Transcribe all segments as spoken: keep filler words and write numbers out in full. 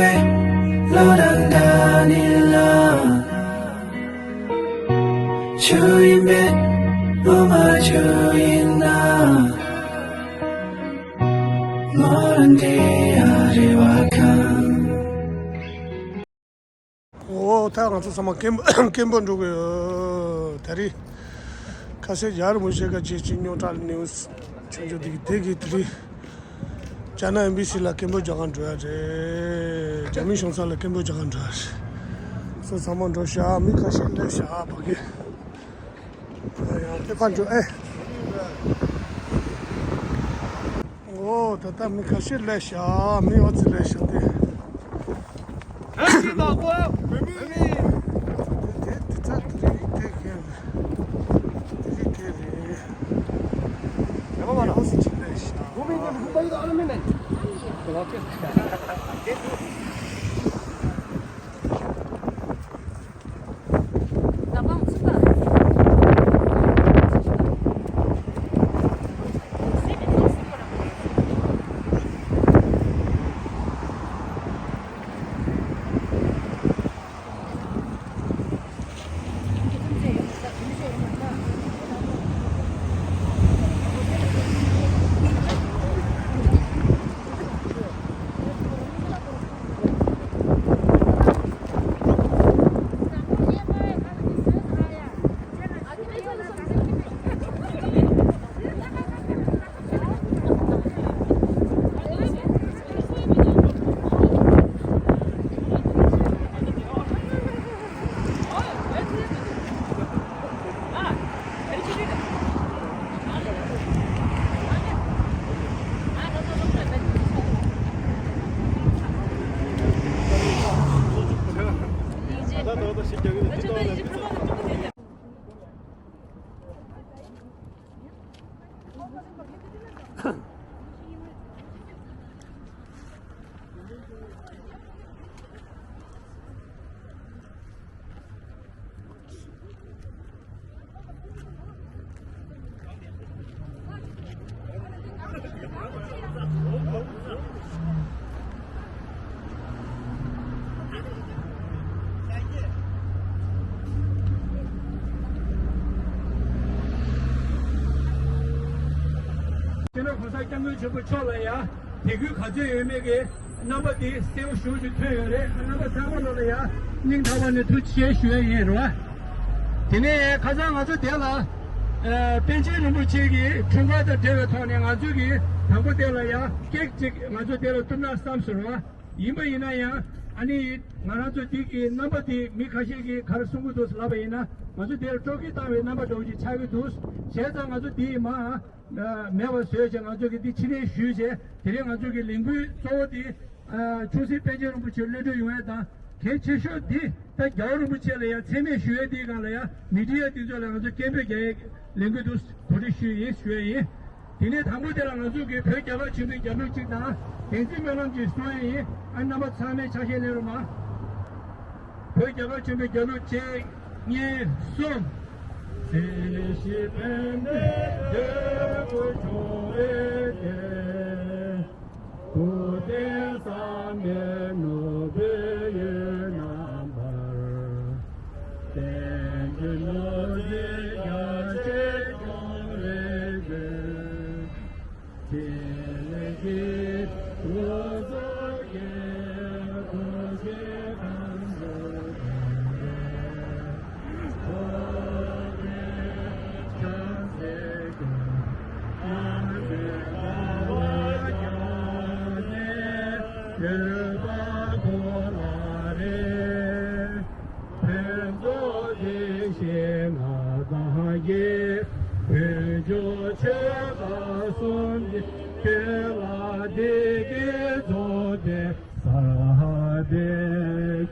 ལོ་དང་ཟླ་ནི་ལ། ཆུ་ཡིན་པས་ལོ་མ་ཆུ་ཡིན་ན། ལོ་དང་འདྲེས་ཡ་རེ་བ་ཁང་། འོ་ད་ང་ཚོ་ཚང་མ་སྐད་འབོད་སྐད་འབོད་འགྲོ་གི་ཡོད། ད་རེས་ཁ་སང་རྒྱལ་བ་རིན་པོ་ཆེ་ཁ་ཆེ་ཆེ་རྙོག་དྲ་ནིའུ་སི་ཆུང་ཆུང་དེ་གི་དེ་གི་དེ་རེད། རྒྱ་ནག་ཨེམ་བྷི་སི་ལ་སྐད་འབོད་རྒྱག་གར་འགྲོ་ཡ་རེད། རྒྱ་མི་གཞུང་ཚབ་ལ་སྐད་འབོད་རྒྱག་གར་འགྲོ་ཡ་རེད། སོ་ཚང་མ་འགྲོ་ཤག་མི་ཁ་ཤས་སླེབས་ཤག་ཕ་གི། ཡང་དེ་ཕར་འགྲོ་ཨེ། འོ་ད་ལྟ་མི་ཁ་ཤས་སླེབས་ཤག་མི་ཨོ་ཙི་སླེབས་ཤག་དེ། དེ་དེ་ཚ་དེ་རིགས་དེ་གས་རེད། དེ་རིགས་དེ་རེད། ཡ་མ་མ་ན་ཧོ་སི་ཅི་ལེ་ཤ། སྤྱི་ནོར་གོང་ས་སྐྱབས་མགོན་ཆེན་པོ་མཆོག་ལ་ཡང་དད་གུས་ག་ཚོད་ཡོད་མེད་ཀྱི་རྣམ་པ་འདི་གསལ་པོ་ཞེ་པོ་ཅིག་ཐོན་ཡོད་རེད། རྣམ་པ་ཚང་མ་ལོ་ལ་ཡང་སྙིང་ཐག་པ་ནས་ཐུགས་རྗེ་ཆེ་ཞུ་ཡ་ཡིན་རེད་བ། དེ་ནས་ཁ་སང་ང་ཚོ་དེ་ལ་ཨ་པཎ་ཆེན་རིན་པོ་ཆེ་གི་འཁྲུངས་སྐར་དང་འབྲེལ་བའི་ཐོག་ནས་ང་ཚོ་གི་དང་པོ་དེ་ལ་ཡང་ཀེག་ཅིག་ང་ཚོ་དེ་ལ་གཏུབ་ན་བསམ་སོང་རེད་བ། ཡིན་པ་ཡིན་ན་ཡང་ཨ་ནི་ང་རང་ཚོ་འདི་གི་རྣམ་པ་འདི་མི་ཁ་ཤས་ཀྱིས་ག་རེ་གསུང་གི་འདུག་ལབ་པ་ཡིན་ན་ང་ཚོ་དེར་སྤྲོ་སྐྱིད་བཏང་བའི་རྣམ་པ་འདྲ་བོ་ཅིག་ཆགས་ཀྱི་འདུག་བྱས་ཙང་ང་ཚོ་འདི་མ་མེད་པ་བཟོས་བྱས་ང་ཚོ་གི་འདི་ཕྱིར་ལེན་ཞུས་བྱས་དེ་རིང་ང་ཚོ་གི་ལས་འགུལ་གཙོ་བོ་འདི་ཆུང་སྲིད་པཎ་ཆེན་རིན་པོ་ཆེ་གློད་གྲོལ་ཡོང་ཡ་དང་གལ་ཆེ་ཤོས་འདི་ད་རྒྱལ་བ་རིན་པོ་ཆེ་ལ་ཡང་མཚན་སྨད་ཞུ་ཡ་འདིའི་སྒང་ལ་ཡང་མི་ཌི་ཡ་འདི་ཚོ་ལ་ང་ཚོ་སྐད་འབོད་རྒྱག་ཡའི་ལས་འགུལ་འདུག་གོ་སྒྲིག་ཞུས་ཡིན་ཞུ་ཡ་ཡིན། དེ་ནས་དང་པོ་དེ་ལ་ང་ཚོ་གི་བོད་རྒྱ་གར་ཆེན་པོའི་རྒྱལ་གླུ་གཅིག་དང་བདེན་ཚིག་སྨོན་ལམ་གཅིག་གསུང་ཡ་ཡིན། ཨ་རྣམ་པ་ཚང་མས་ཕྱག་ཞུ་ལེན་རོགས་གནང་། བོད་རྒྱ་གར་ཆེན་པོའི་རྒྱལ་གླུ་གཅིག་གཉིས་གསུམ། སྲིད་ཞི་ཕན་བདེའི་འདོད་པ་འབྱུང་བའི་དེ། ཐུབ་བསྟན་བསམ་ཡས་ནོར་བུའི་ཡུལ་རྣམ་པར། བསྟན་འགྲོའི་ནོར་འཛིན་རྒྱ་ཆེར་སྐྱོང་བའི་དགོས། ཆེ་ལས་ཀྱི་དབུ་ཚོགས་ཀྱི་ཐུགས་རྗེ་དང་འགྲོ་བའི་ཐོག་མའི་ཕྱག་འཚལ་སྐྱོང་། སྣང་སྲིད་དགའ་བ་བརྒྱ་ནི་འོད་དཔག་གོ་ལ་རེ། ཕུན་ཚོགས་བདེ་གཤེགས་ལྔ་དང་བརྒྱད། ཕུན་ཚོགས་ཆོས་གོས་གསུམ་གྱིས་སྤྲས་ལ། བདེ་དགེ་རྫོགས་པའི་ས་ལ་འབད་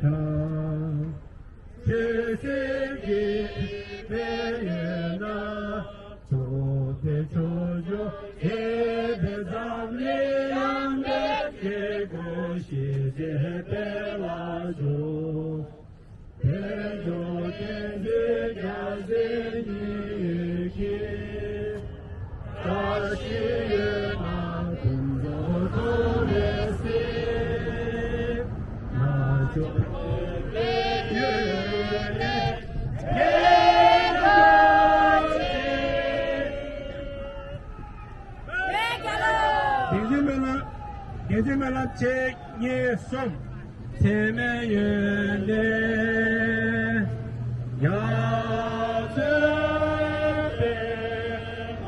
ཀྱང་། ཆོས་སྲིད་ཀྱི་ཕན་ཡོན་དང་། རྫོགས་པའི་ཕྱོགས་བཅུ་རྒྱས་པའི་འཛམ་གླིང་ཡངས་པའི་སྐྱེ་དགུའི་ཞི་བདེའི་དཔལ་ལ་འཇུག་ཕུན་ཚོགས་བསྟན་འཛིན་རྒྱལ་སྲས་ཉིད་ཀྱི། བཀྲ་ཤིས་འོད་རྣམས་ཕུན་ཚོགས་ཐོབ་པའི་ཚེ། བདེན་བཞི་སྨོན་ལམ། བདེན་བཞི་སྨོན་ལམ་གཅིག་གཉིས་གསུམ། ཚད་མེད་ཡོན་ཏན་རྒྱ་མཚོའི་དཔལ་མ་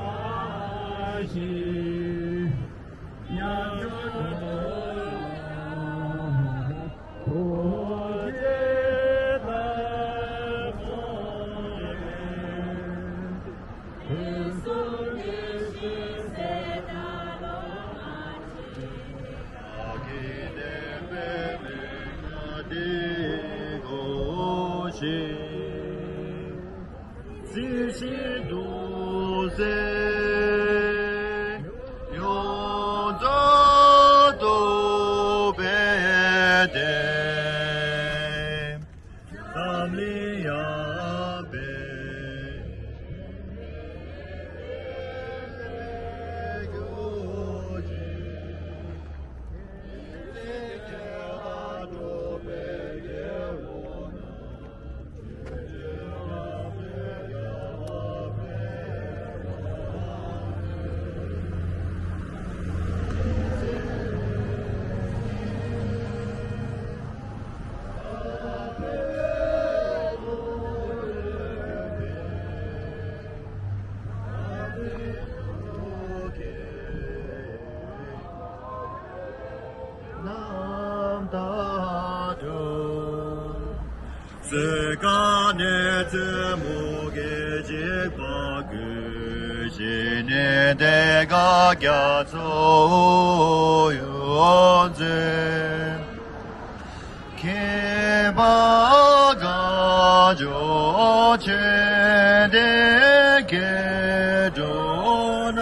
ཞིག་ཉམས་སུ་སྲིད་ཞིའི་འདུ་འཛི་ཡོངས་རྫོགས་རྟོགས་པའི་བདེ། འཛམ་གླིང་ཡངས་པའི་རྣམ་དག་སྒྲུབ། ཚུལ་ཁ་ནས་བཙུན་མོ་གི་འཇིགས་པ་ཀུན་ཞི་ནས། བདེ་དགའ་རྒྱ་མཚོ་ཡོངས་འཛིན། མཁྱེན་པ་དགའ་འབྱོར་ཆོས་འདི་སྐྱེ་འགྲོ་ན།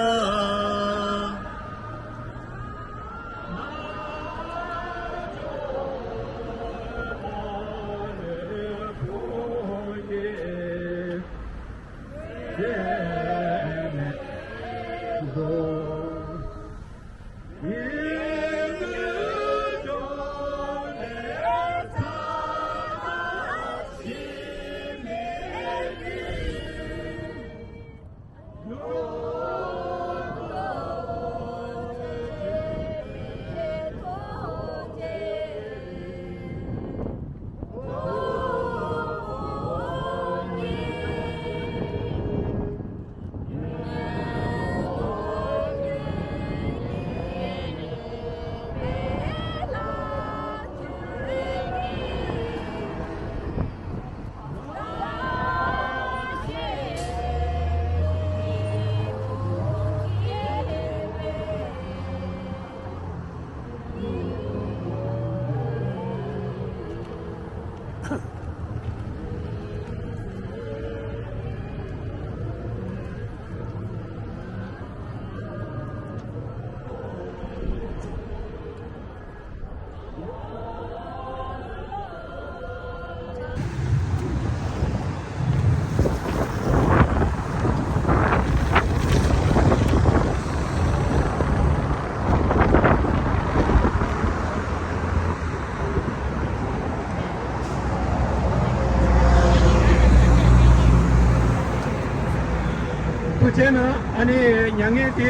ཐུགས་རྗེ་གནང་། ཨ་ནི་མྱ་ངན་དེ་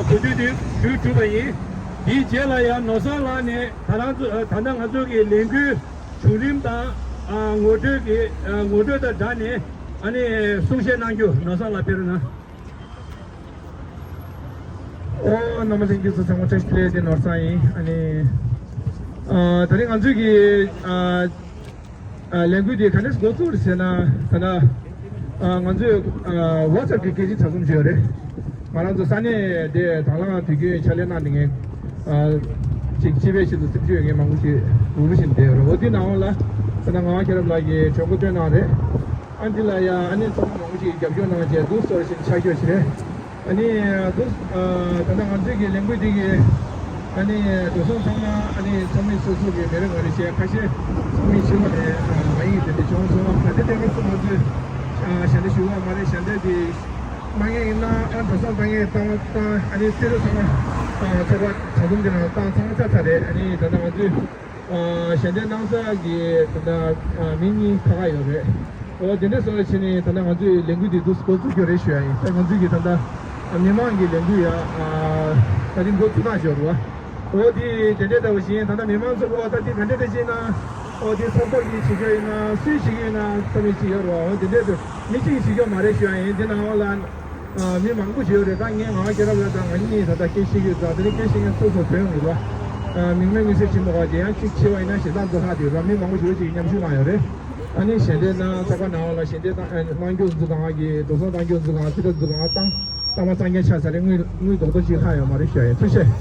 གོ་དུས་དེ་ཞུས་གྲུབ་པ་ཡིན། དེའི་རྗེས་ལ་ཡང་ནོར་བཟང་ལགས་ནས་ད་རང་ཚོ་ད་ལྟ་ང་ཚོ་གི་ལས་འགུལ་བྱུང་རིམ་དང་ངོ་སྤྲོད་ཀྱི་ངོ་སྤྲོད་དང་སྦྲགས་ནས་ཨ་ནི་གསུང་བཤད་གནང་རྒྱུ། ནོར་བཟང་ལགས་ཕེབས་རོགས་གནང་། ཨོ། རྣམ་པ་ལྷན་རྒྱས་ཚོ་ཚང་མ་བཀྲ་ཤིས་བདེ་ལེགས། འདི་ནོར་བཟང་ཡིན། ཨ་ནི་ཨ་ད་རིང་ང་ཚོའི་གི་ཨ་ཨ་ལས་འགུལ་འདི་ག་ནས་འགོ་བཙུགས་རེད་ཟེར་ན། ད་ལྟ་ཨ་ང་ཚོས་ཨ་WhatsApp་གི་སྐད་ཆ་ཚ་ཚོམ་བྱས་ཡོད་རེད། ང་རང་ཚོ་ས་གནས་དེ་དང་བླངས་དུས་རྒྱུན་ཕྱག་ལས་གནང་བསྡད་མཁན་ཨ་ཅིག་སྤྱི་པའི་ཆེད་དུ་སེམས་ཤུགས་ཡོད་མཁན་མང་པོ་ཞིག་འུ་བུ་བཞིན་བསྡད་ཡོད་རེད། འོ་དེའི་ནང་ལ་ད་ལྟ་ངག་དབང་མཁྱེན་རབ་ལགས་ཀྱིས་གྲོས་འགོ་བཏོན་གནང་རེད། ཨ་འདི་ལ་ཡང་ཨ་ནི་ཚོགས་མི་མང་པོ་ཞིག་རྒྱབ་སྐྱོར་གནང་བྱས་འདུག་སེ་བཞིན་ཆ་ཤོས་ཤིག་རེད། ཨ་ནི་འདུག་ད་ལྟ་ང་ཚོའི་གི་ལས་འགུལ་འདི་གི་ཨ་ནི་འགྲོ་སོང་ཚང་མ་ཨ་ནི་ཚོགས་མི་སོ་སོ་གི་མི་རེ་ངོ་རེ་བྱས། ཁ་ཤས་ཚོགས་མི་ཕྱི་ལོགས་ནས་མ་ཡིན་དེ་འདྲ་བྱུང་སོང་། ད་ལྟ་དེ་ག་ཚོད་ང་ཚོས་ཞལ་འདེབས་ཞུ་བ་མ་རེད། ཞལ་འདེབས་དེ་གནང་མཁན་ཡིན་ན་ཨ་འགྲོ་སོང་བཏང་མཁན་བཏང་བ་བཏང་། ཨ་ནི་རྩིས་རོགས་ཚང་མ་ཚོགས་པ་གྲྭ་ཚང་འདི་ནང་བཏང་ཚང་མ་ཚར་ཚར་རེད། ཨ་ནི་ད་ལྟ་ང་ཚོས། ཞལ་འདེབས་གནང་ས་གི་ད་ལྟ་མི་གཉིས་ཁ་ཁ་ཡོད་རེད། འོ་དེ་འདྲ་སོང་བ་བྱས་ནས་ད་ལྟ་ང་ཚོས་ལས་འགུལ་འདི་འདུག་འགོ་བཙུགས་རྒྱུ་རེད་ཞུ་ཡ་ཡིན། ད་ང་ཚོས་ཀྱི་ད་ལྟ་མི་མང་གི་ལས་འགུལ་ཡ་ད་རིང་འགོ་བཙུགས་སྟངས་ཞིག་ཡོད་རེད་བ། འོ་དེ་དེ་འདྲ་ལྟ་བུ་ཞིག་ཡིན། ད་ལྟ་མི་མང་ཚོ་གི་འོ་ད་དེ་ག་འདྲ་འདྲ་ཞིག་ཡིན་ན། འོ་དེ་ཚོགས་པ་གིས་བྱེད་རྒྱུ་ཡིན་ན་སུས་བྱེད་རྒྱུ་ཡིན་ན་ཚོ་མི་ཅིག་ཡོད་རེད་བ། འོ་དེ་འདྲ་དུ་མི་གཅིག་གིས་བྱེད་རྒྱུ་མ་རེད་ཞུ་ཡ་ཡིན། དེ་ནང་ལ། ཨ། མི་མང་པོ་ཞིག་ཡོད་རེད། ད་ངས་ངག་དབང་རྒྱལ་རབས་ལགས་དང་ང་གཉིས་ད་ལྟ་སྐད་ཆ་བཤད་ཀྱི་ཡོད། ད་དེ་རིང་སྐད་ཆ་བཤད་མཁན་སོ་སོ་བོད་ཡོང་གི་རེད་བ། ཨ། མིང་མེད་མིང་ཟེར་བྱེད་མི་དགོས་པ་དེ་ཡང་གཅིག་བྱས་པ་ཡིན་ན་ཞེ་དྲག་འཛོམས་ཁག་དེ་རེད་བ། མི་མང་པོ་ཞིག་ཅིག་མཉམ་ཞུགས་གནང་ཡོད་རེད། ཨ་ནི་ཞལ་འདེབས་གནང་ཚོགས་པ་ནང་ལ་ཞལ་འདེབས་གནང་། ཨ། གནང་རྒྱུ་འཛུགས་གང་གི་འགྲོ་སོང་གཏང་རྒྱུ་འཛུགས་གང་། ཚིག་ཐག་འཛུགས་གང་བཏང་། གཏའ་མ་གཙང་རྐྱང་ཆགས་ཚར་རེད། དངུལ་དངུལ་རྡོག་རྡོག་ཅིག་ལྷག་ཡོད་མ་རེད་ཞུ་ཡ་ཡིན། ཐུགས་རྗེ་ཆེ།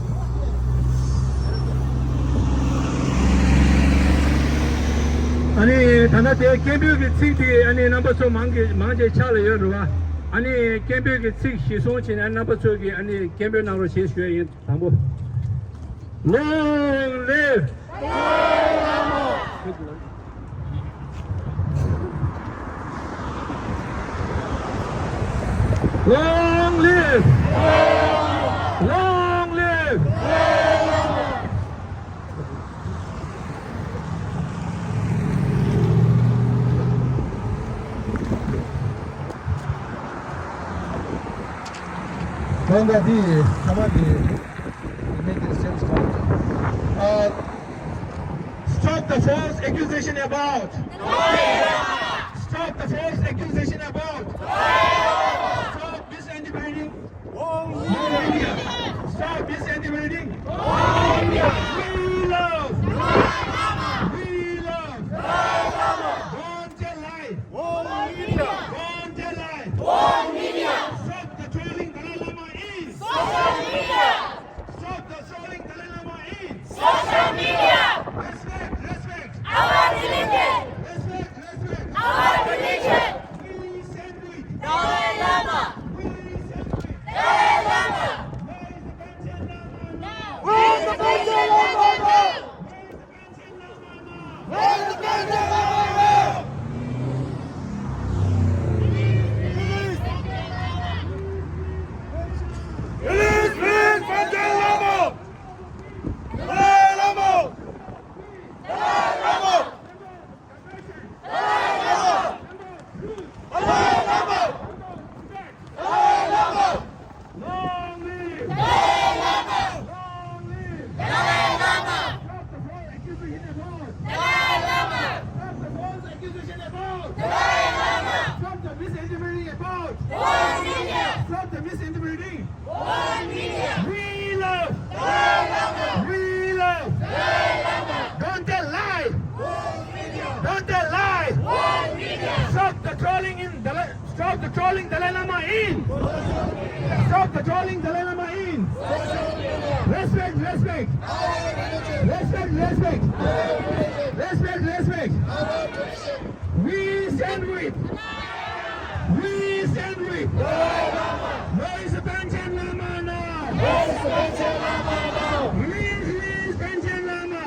ཨ་ནི་ད་ལྟ་དེ་སྐད་འབོད་ཀྱི་ཚིག་དེ་ཨ་ནི་རྣམ་པ་ཚོ་མང་གི་མང་ཆེ་ཕྱག་ལ་ཡོད་རེད་བ། ཨ་ནི་སྐད་འབོད་ཀྱི་ཚིག་གཞིར་བཟུང་བྱས་ནས་རྣམ་པ་ཚོ་གིས་ཨ་ནི་སྐད་འབོད་གནང་རོགས་ཞེས་ཞུ་ཡ་ཡིན། དང་པོ། Long live! Long live! Long live! ད་ལྟ་འདི་ཐ་མ་འདི་མི་འདིར་སེམས་ཁམས། ཨ། Stop the false accusation about. Stop the false accusation about. Stop misinterpreting. Wrong media. Stop misinterpreting. Wrong media. We love. We love. Don't tell lie. Wrong media. Don't tell lie. Wrong media. Stop the trolling Dalai Lama in. Social media. Stop the trolling Dalai Lama in. Social media. Respect, respect. Our religion. Respect, respect. Our religion. We stand with. Dalai Lama. We stand with. Dalai Lama. Where is the Panchen Lama now? Where is the Panchen Lama now? Where is the Panchen Lama now? Where is the Panchen Lama now? Release, release Panchen Lama! Dalai Lama! Dalai Lama! Dalai Lama! Dalai Lama! Dalai Lama! Long live! Dalai Lama! Long live! Dalai Lama! Stop the false accusation about Dalai Lama! Stop the false accusation about Dalai Lama! Stop the misinterpreting about Dalai Lama! Stop the misinterpreting! One million! We love! Dalai Lama! We love! Dalai Lama! Don't tell lie! One million! Don't tell lie! One million! Stop the trolling in Dalai, stop the trolling Dalai Lama in! Stop the trolling Dalai Lama in! Respect, respect! Respect, respect! Respect, respect! We stand with. We stand with. Where is the Panchen Lama now? Where is the Panchen Lama now? Release, release Panchen Lama.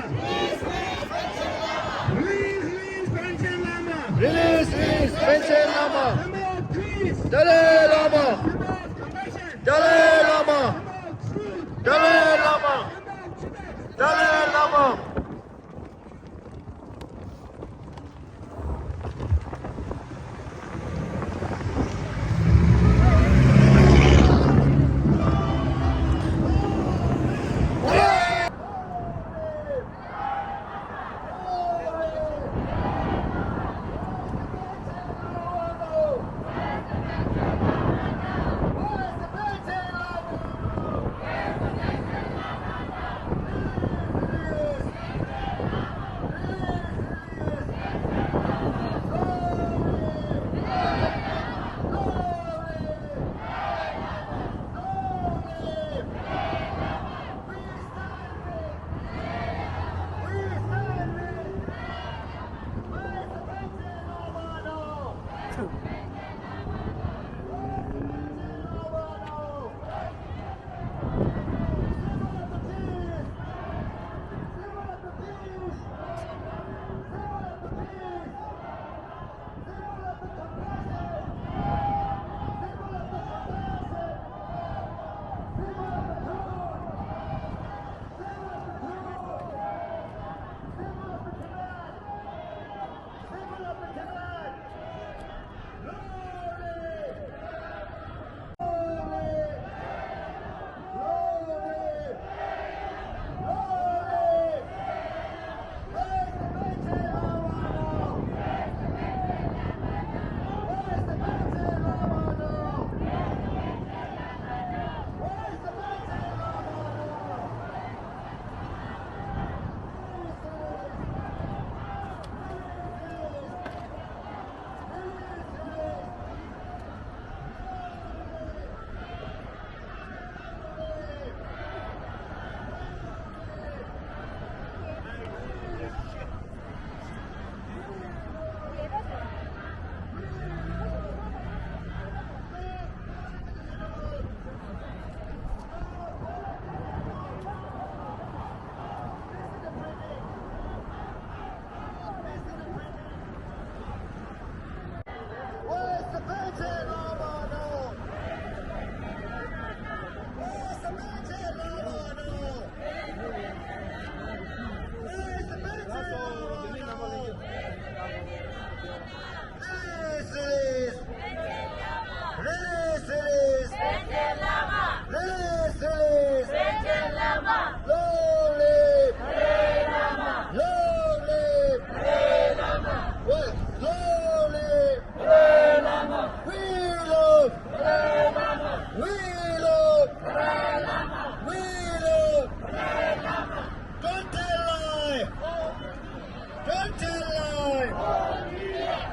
Release, release Panchen Lama. Release, release Panchen Lama. Symbol of peace. Dalai Lama. Symbol of compassion. Dalai Lama. Symbol of truth. Dalai Lama. Symbol of Tibet. Dalai Lama.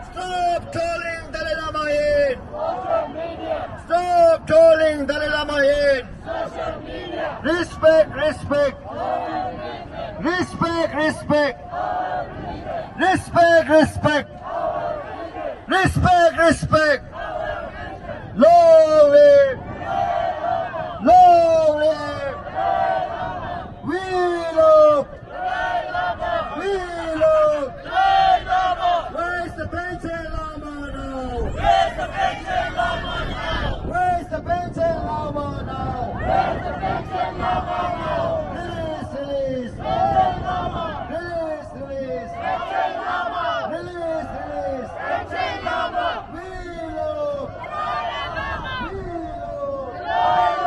Stop trolling Dalai Lama head! Stop trolling Dalai Lama head! Respect, respect! Respect, respect! Respect, respect! Respect, respect! Long live! Long live! We love! We love! Where's the Panchen Lama now? Where's the Panchen Lama now? Where's the Panchen Lama now? Where's the Panchen Lama now? Release, release! Panchen Lama! Release, release! Panchen Lama! Release, release! Panchen Lama! We love! We love! We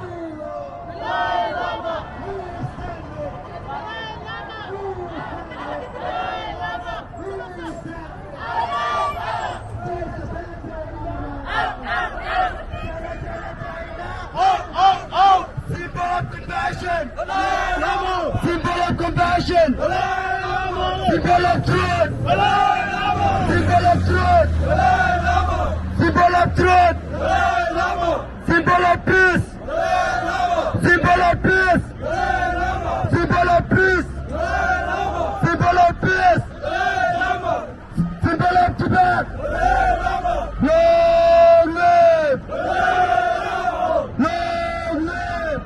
love! We love! Out, out, out! Symbol of compassion! Symbol of compassion! Symbol of truth! Symbol of truth! Symbol of truth! Symbol of peace! Symbol of peace! Symbol of peace! Symbol of peace! Symbol of Tibet! Long live! Long live!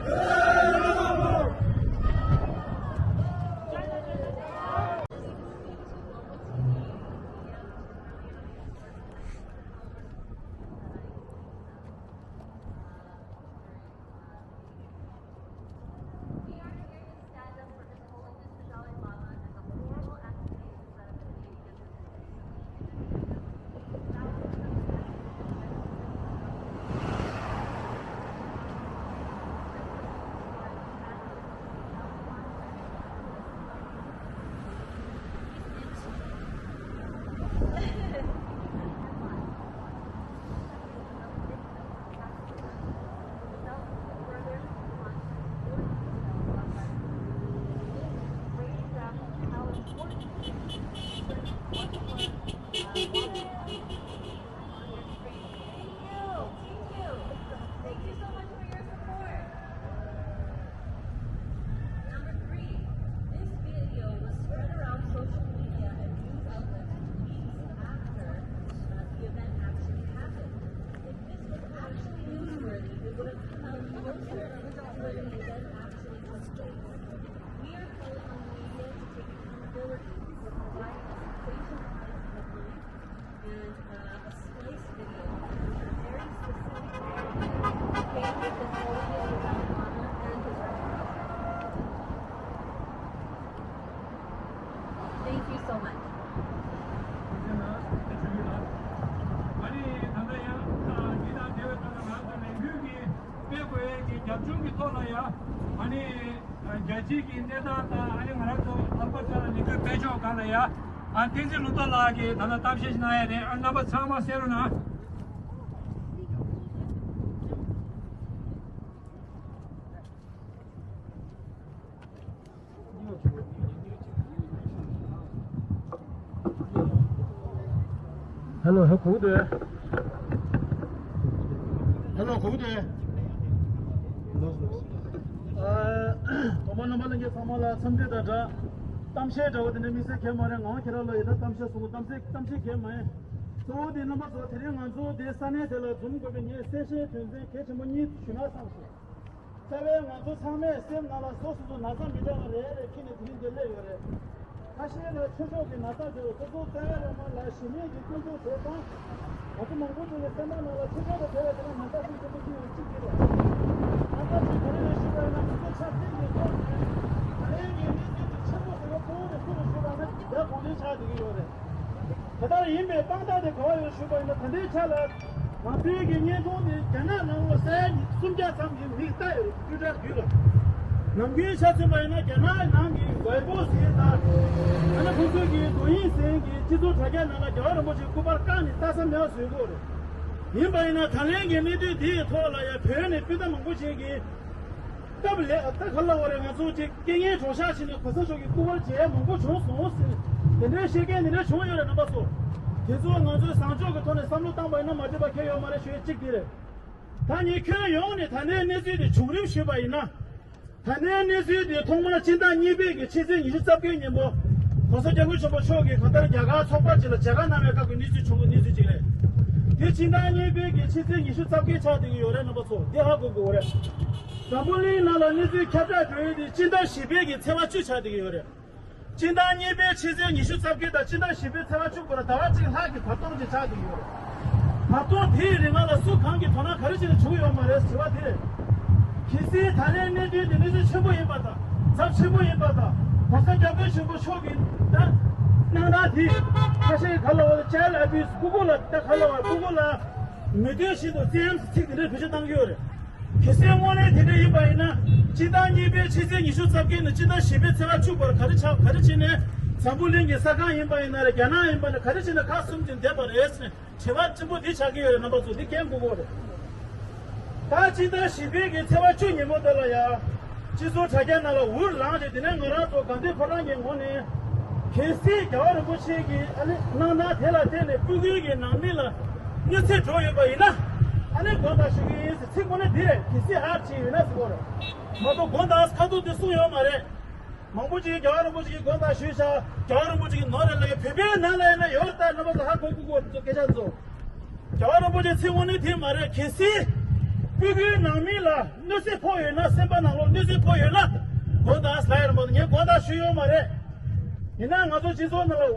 Thank you. Thank you. Thank you so much for your support. Number three, this video was spread around social media and news outlets weeks after, uh, the event actually happened. If this was actually newsworthy, it would have come out closer to when the event actually took place. We are calling on the media to take accountability for providing a sensationalized headline and, uh, a splice video with a very specific target aimed at the Holy Dalai Lama and his reputation. Thank you so much. ཨ་ནི་ད་ལྟ་ཡང་འདི་དང་འབྲེལ་བའི་ཐོག་ནས་ང་ཚོ་ལས་འགུལ་གྱི་སྤེལ་དགོས་ཡས་ཀྱི་རྒྱབ་ལྗོངས་ཀྱི་ཐོག་ལ་ཡང་ཨ་ནི། རྒྱལ་སྤྱིའི་གི་གནས་སྟངས་དང་ཨ་ནི་ང་རང་ཚོ་ལྷག་པར་དུ་ལས་འགུལ་སྤེལ་ཕྱོགས་སྒང་ལ་ཡ། ཨ་བསྟན་འཛིན་ལོ་ཐོ་ལགས་ཀྱིས་ད་ལྟ་གཏམ་བཤད་ཞིག་གནང་ཡ་རེད། ཨ་རྣམ་པ་ཚང་མ་གསན་རོགས་གནང་། ཧེ་ལོ། ཧེ་གོ་གི་འདུག་ཧེ་ལོ། གོ་གི་འདུག་ཨ། དོ་དམ་རྣམ་པ་ལྷན་རྒྱས་ཚང་མ་ལ་འཚམས་འདྲི་དང་སྦྲགས། གཏམ་བཤད་འདྲ་བོ་དེ་འདྲ་དམིགས་བསལ་གང་ཡང་མ་རེད། ང་ཁྱེད་རང་ལ་ཡི་དྭགས་གཏམ་བཤད་གསུང་གི། གཏམ་བཤད་གཏམ་བཤད་གང་ཡང་མ་ཡིན། གཙོ་བོ་དེ་རྣམ་པ་ཚོ་དེ་རིང་ང་ཚོ་དེ་ས་གནས་དེ་ལ་འཛོམས་དགོས་པའི་ངས་གསལ་བཤད་དོན་ཚན་གལ་ཆེན་པོ་གཉིས་ཞུ་ན་བསམ་སོང་། རྩ་བའི་ང་ཚོ་ཚང་མས་སེམས་ནང་ལ་སོ་སོ་སོ་ན་ཚ་མི་འདྲ་བ་རེ་རེ་འཁྱེར་ནས་དེ་རིང་འདིར་སླེབས་ཡོད་རེད། ཁ་ཤས་ལ་ཆོས་ཕྱོགས་ཀྱི་ན་ཚ་དེ་སོ་སོ་རྩ་བའི་རང་དབང་ལ་ཞི་གནས་ཀྱི་ཀུན་སྤྱོད་དེ་དང་། ང་ཚོ་མང་པོ་ཅིག་གི་སེམས་པ་ནང་ལ་ཆོས་ཕྱོགས་དང་འབྲེལ་བའི་དེ་ལ་ན་ཚ་ཤུགས་ཆེན་པོ་སྐྱེ་ཡོད་གཅིག་དེ་རེད། ན་ཚ་ཞིག་ག་རེ་རེད་ཞུས་པ་ཡིན་ན་ང་ཚོ་ཆབ་སྲིད་ཀྱི་ཐོག་ནས་ད་ལན་གྱི་གནས་ཚུལ་དེ་ཆེན་པོ་ཟེར་བ་གཙོ་བོ་དེ་སུ་རེད་ཞུས་པ་ན་རྒྱ་གུང་ཁྲན་ཆགས་བསྡད་ཀྱི་ཡོད་རེད། དེ་ལྟར་ཡིན་པའི་དཔང་རྟགས་དེ་ག་པར་ཡོད་ཞུས་པ་ཡིན་ན། ད་ལྟའི་ཆ་ལ་ང་ཚོའི་གི་བརྙན་ཐུང་དེ་རྒྱ་ནག་ནང་ལོགས་ས་ཡ་ཉི་སུམ་བརྒྱ་ཙམ་གྱིས་མིག་ལྟ་ཡོད་རེད། ཀུན་ཁྲན་བརྒྱུད་ལ། ནམ་རྒྱུན་ཆ་མཚོན་པ་ཡིན་ན་རྒྱ་ནག་ནང་གི་ཝེ་པོ་ཟེར་དང་། ཨ་ནི་ཁོང་ཚོའི་གི་ཏོག་དབྱིབས་ཟེར་གི་སྤྱི་ཚོགས་དྲ་རྒྱ་ནང་ལ་རྒྱལ་བ་རིན་པོ་ཆེའི་སྐུ་པར་བཀག་ནས་ལྟ་ས་མེད་པ་བཟོས་ཡོད་རེད། ཡིན་པ་ཡིན་ན་ད་ལན་གྱི་གནད་དོན་འདིའི་ཐོག་ལ་ཡང་བོད་ནས་སྤུན་ཟླ་མང་པོ་ཞིག་གིས། སྐབས་ལས་ད་ག་ལ་བ་རེད། ང་ཚོ་ཅིག་རྐྱེན་ངན་གྲོང་གཤགས་བྱས་ནས་གོང་ས་མཆོག་གི་སྐུ་པར་མཇལ་མང་པོ་བྱུང་སོང་ཟེར། དེ་འདྲའི་བཤད་མཁན་དེ་འདྲ་བྱུང་ཡོད་རེད། རྣམ་པ་ཚོ། དེ་ཚོ་ང་ཚོས་བཟང་ཕྱོགས་ཀྱི་ཐོག་ནས་བསམ་བློ་བཏང་པ་ཡིན་ན་མ་འགྲིག་པ་གང་ཡང་ཡོད་མ་རེད་ཞུ་ཡ་གཅིག་དེ་རེད། ད་ངས་ཁྱོན་ཡོངས་ནས་ད་ལྟའི་གནས་ཚུལ་དེ་བྱུང་རིམ་ཞུས་པ་ཡིན་ན། ད་ལྟའི་གནས་ཚུལ་དེ་ཐོག་མར་སྤྱི་ཟླ་གཉིས་པའི་གི་ཕྱི་ཚེས་ཉི་ཤུ་རྩ་བརྒྱད་ཉིན་མོ། ༸གོང་ས་༸སྐྱབས་མགོན་ཆེན་པོ་མཆོག་གིས་གང་ལྟར་རྒྱ་གར་ཚོགས་པ་ཅིག་ལ་མཇལ་ཁ་གནང་བའི་སྐབས་ཀྱི་གནས་ཚུལ་བྱུང་བའི་གནས་ཚུལ་ཅིག་རེད། དེ་སྤྱི་ཟླ་གཉིས་པའི་གི་ཕྱི་ཚེས་ཉི་ཤུ་རྩ་བརྒྱད་ཆགས་བསྡད་ཀྱི་ཡོད་རེད། རྣམ་པ་ཚོ་འདི་ཧ་གོ་དགོས་རེད། འཛམ་བུ་གླིང་ནང་ལ་གནས་ཚུལ་ཁྱབ་བསྒྲགས་འགྲོ་ཡུལ་དེ་སྤྱི་ཟླ་བཞི་པའི་གི་ཚེས་པ་བཅུ་ཆགས་བསྡད་ཀྱི་ཡོད་རེད། སྤྱི་ཟླ་གཉིས་པའི་ཕྱི་ཚེས་ཉི་ཤུ་རྩ་བརྒྱད་དང་སྤྱི་ཟླ་བཞི་པའི་ཚེས་པ་བཅུ་བར་ཟླ་བ་གཅིག་ལྷག་གི་བར་སྟོང་ཅིག་ཆགས་བསྡད་ཀྱི་ཡོད་རེད། བར་སྟོང་དེའི་རིང་ལ་སུ་གང་གིས་དོ་སྣང་ག་རེ་བྱས་ནས་བྱུང་ཡོད་མ་རེད་ཟེར་བ་དེ་རེད། གལ་སྲིད་ད་ལན་གནད་དོན་དེ་གནས་ཚུལ་ཆེན་པོ་ཡིན་པ་དང་ཚབས་ཆེན་པོ་ཡིན་པ་དང་༸གོང་ས་༸སྐྱབས་མགོན་ཆེན་པོ་མཆོག་གིས་ད་གནང་སྟངས་དེ་ཁ་ཤས་ག་ལ་བ་ལ་child abuse ཀུ་ཀུ་ལ་ད་ག་ལ་བ་ཀུ་ཀུ་ལ་མི་དོན་བཞིན་དུ་བཙན་གཡེམ་ཟེར་ཚིག་དེ་འདྲའི་བེད་སྤྱོད་བཏང་གི་ཡོད་རེད། གལ་སྲིད་དངོས་གནས་དེ་འདྲ་ཡིན་པ་ཡིན་ན། སྤྱི་ཟླ་གཉིས་པའི་ཕྱི་ཚེས་ཉི་ཤུ་རྩ་བརྒྱད་ནས་སྤྱི་ཟླ་བཞི་པའི་ཚེས་པ་བཅུ་བར་ག་རེ་ཆགས། ག་རེ་བྱས་ནས་འཛམ་བུ་གླིང་གི་ས་ཁང་ཡིན་པ་ཡིན་ན་རེད། རྒྱ་ནག་ཡིན་པ་ན་ག་རེ་བྱས་ནས་ཁག་གསུམ་དེ་འདེབས་པ་རེད་ཟེར་ནས་དྲི་བ་ཆེན་པོ་འདི་ཆགས་ཀྱི་ཡོད་རེད། རྣམ་པ་ཚོ་འདི་མཁྱེན་དགོས་ཀྱི་རེད། ད་སྤྱི་ཟླ་བཞི་པའི་གི་ཚེས་པ་བཅུ་ཉིན་མོ་དེ་ལ་ཡ། སྤྱི་ཚོགས་དྲ་རྒྱ་ནང་ལ་འུར་ལངས་བྱས། དེ་ནས་ང་རང་ཚོ་དགའ་ལྡན་ཕོ་བྲང་གི་ངོས་ནས་གལ་སྲིད་རྒྱལ་བ་རིན་པོ་ཆེ་གི་ཨ་ནི་གནང་སྟངས་དེ་ལ་བརྟེན་ནས་སྤུ་གུའི་གི་ནང་མི་ལ་གནོད་འཚེ་འགྲོ་ཡོད་པ་ཡིན་ན། ཨ་ནི་དགོངས་དག་ཞུ་གི་ཡིན་ཟེར་ཚིག་དངོས་གནས་འདི་རེད། གལ་སྲིད་ཧ་བྱས་ཡོད་ན་ཟེར་བ་རེད། མ་གཏོགས་དགོངས་དག་ཁ་ཐུག་དེ་གསུངས་ཡོད་མ་རེད། མང་པོ་ཅིག་རྒྱལ་བ་རིན་པོ་ཆེ་གི་དགོངས་དག་ཞུས་ཤག་རྒྱལ་བ་རིན་པོ་ཆེ་གི་ནོར་རེད་ལབ་ཡོད། བོད་པའི་ནང་ལ་ཡིན་ན་ཡོད་རེད། ད་རྣམ་པ་ཚོ་ཧ་གོ་དགོས་ཀྱི་འདུག་སྐད་ཆ་ཚོ། རྒྱལ་བ་རིན་པོ་ཆེ་ཚིག་དངོས་གནས་དེ་མ་རེད། གལ་སྲིད་སྤུ་གུའི་ནང་མི་ལ་གནོད་འཚེ་ཕོག་ཡོད་ན། སེམས་པ་ནང་ལོགས་གནོད་འཚེ་ཕོག་ཡོད་ན་དགོངས་དག་ཟེར་ཡ་རེད་མ་གཏོགས་ངས་དགོངས་དག་ཞུས་ཡོད་མ་རེད། ཡིན་ན་ང་ཚོ་སྤྱི་ཚོགས་ནང་ལ་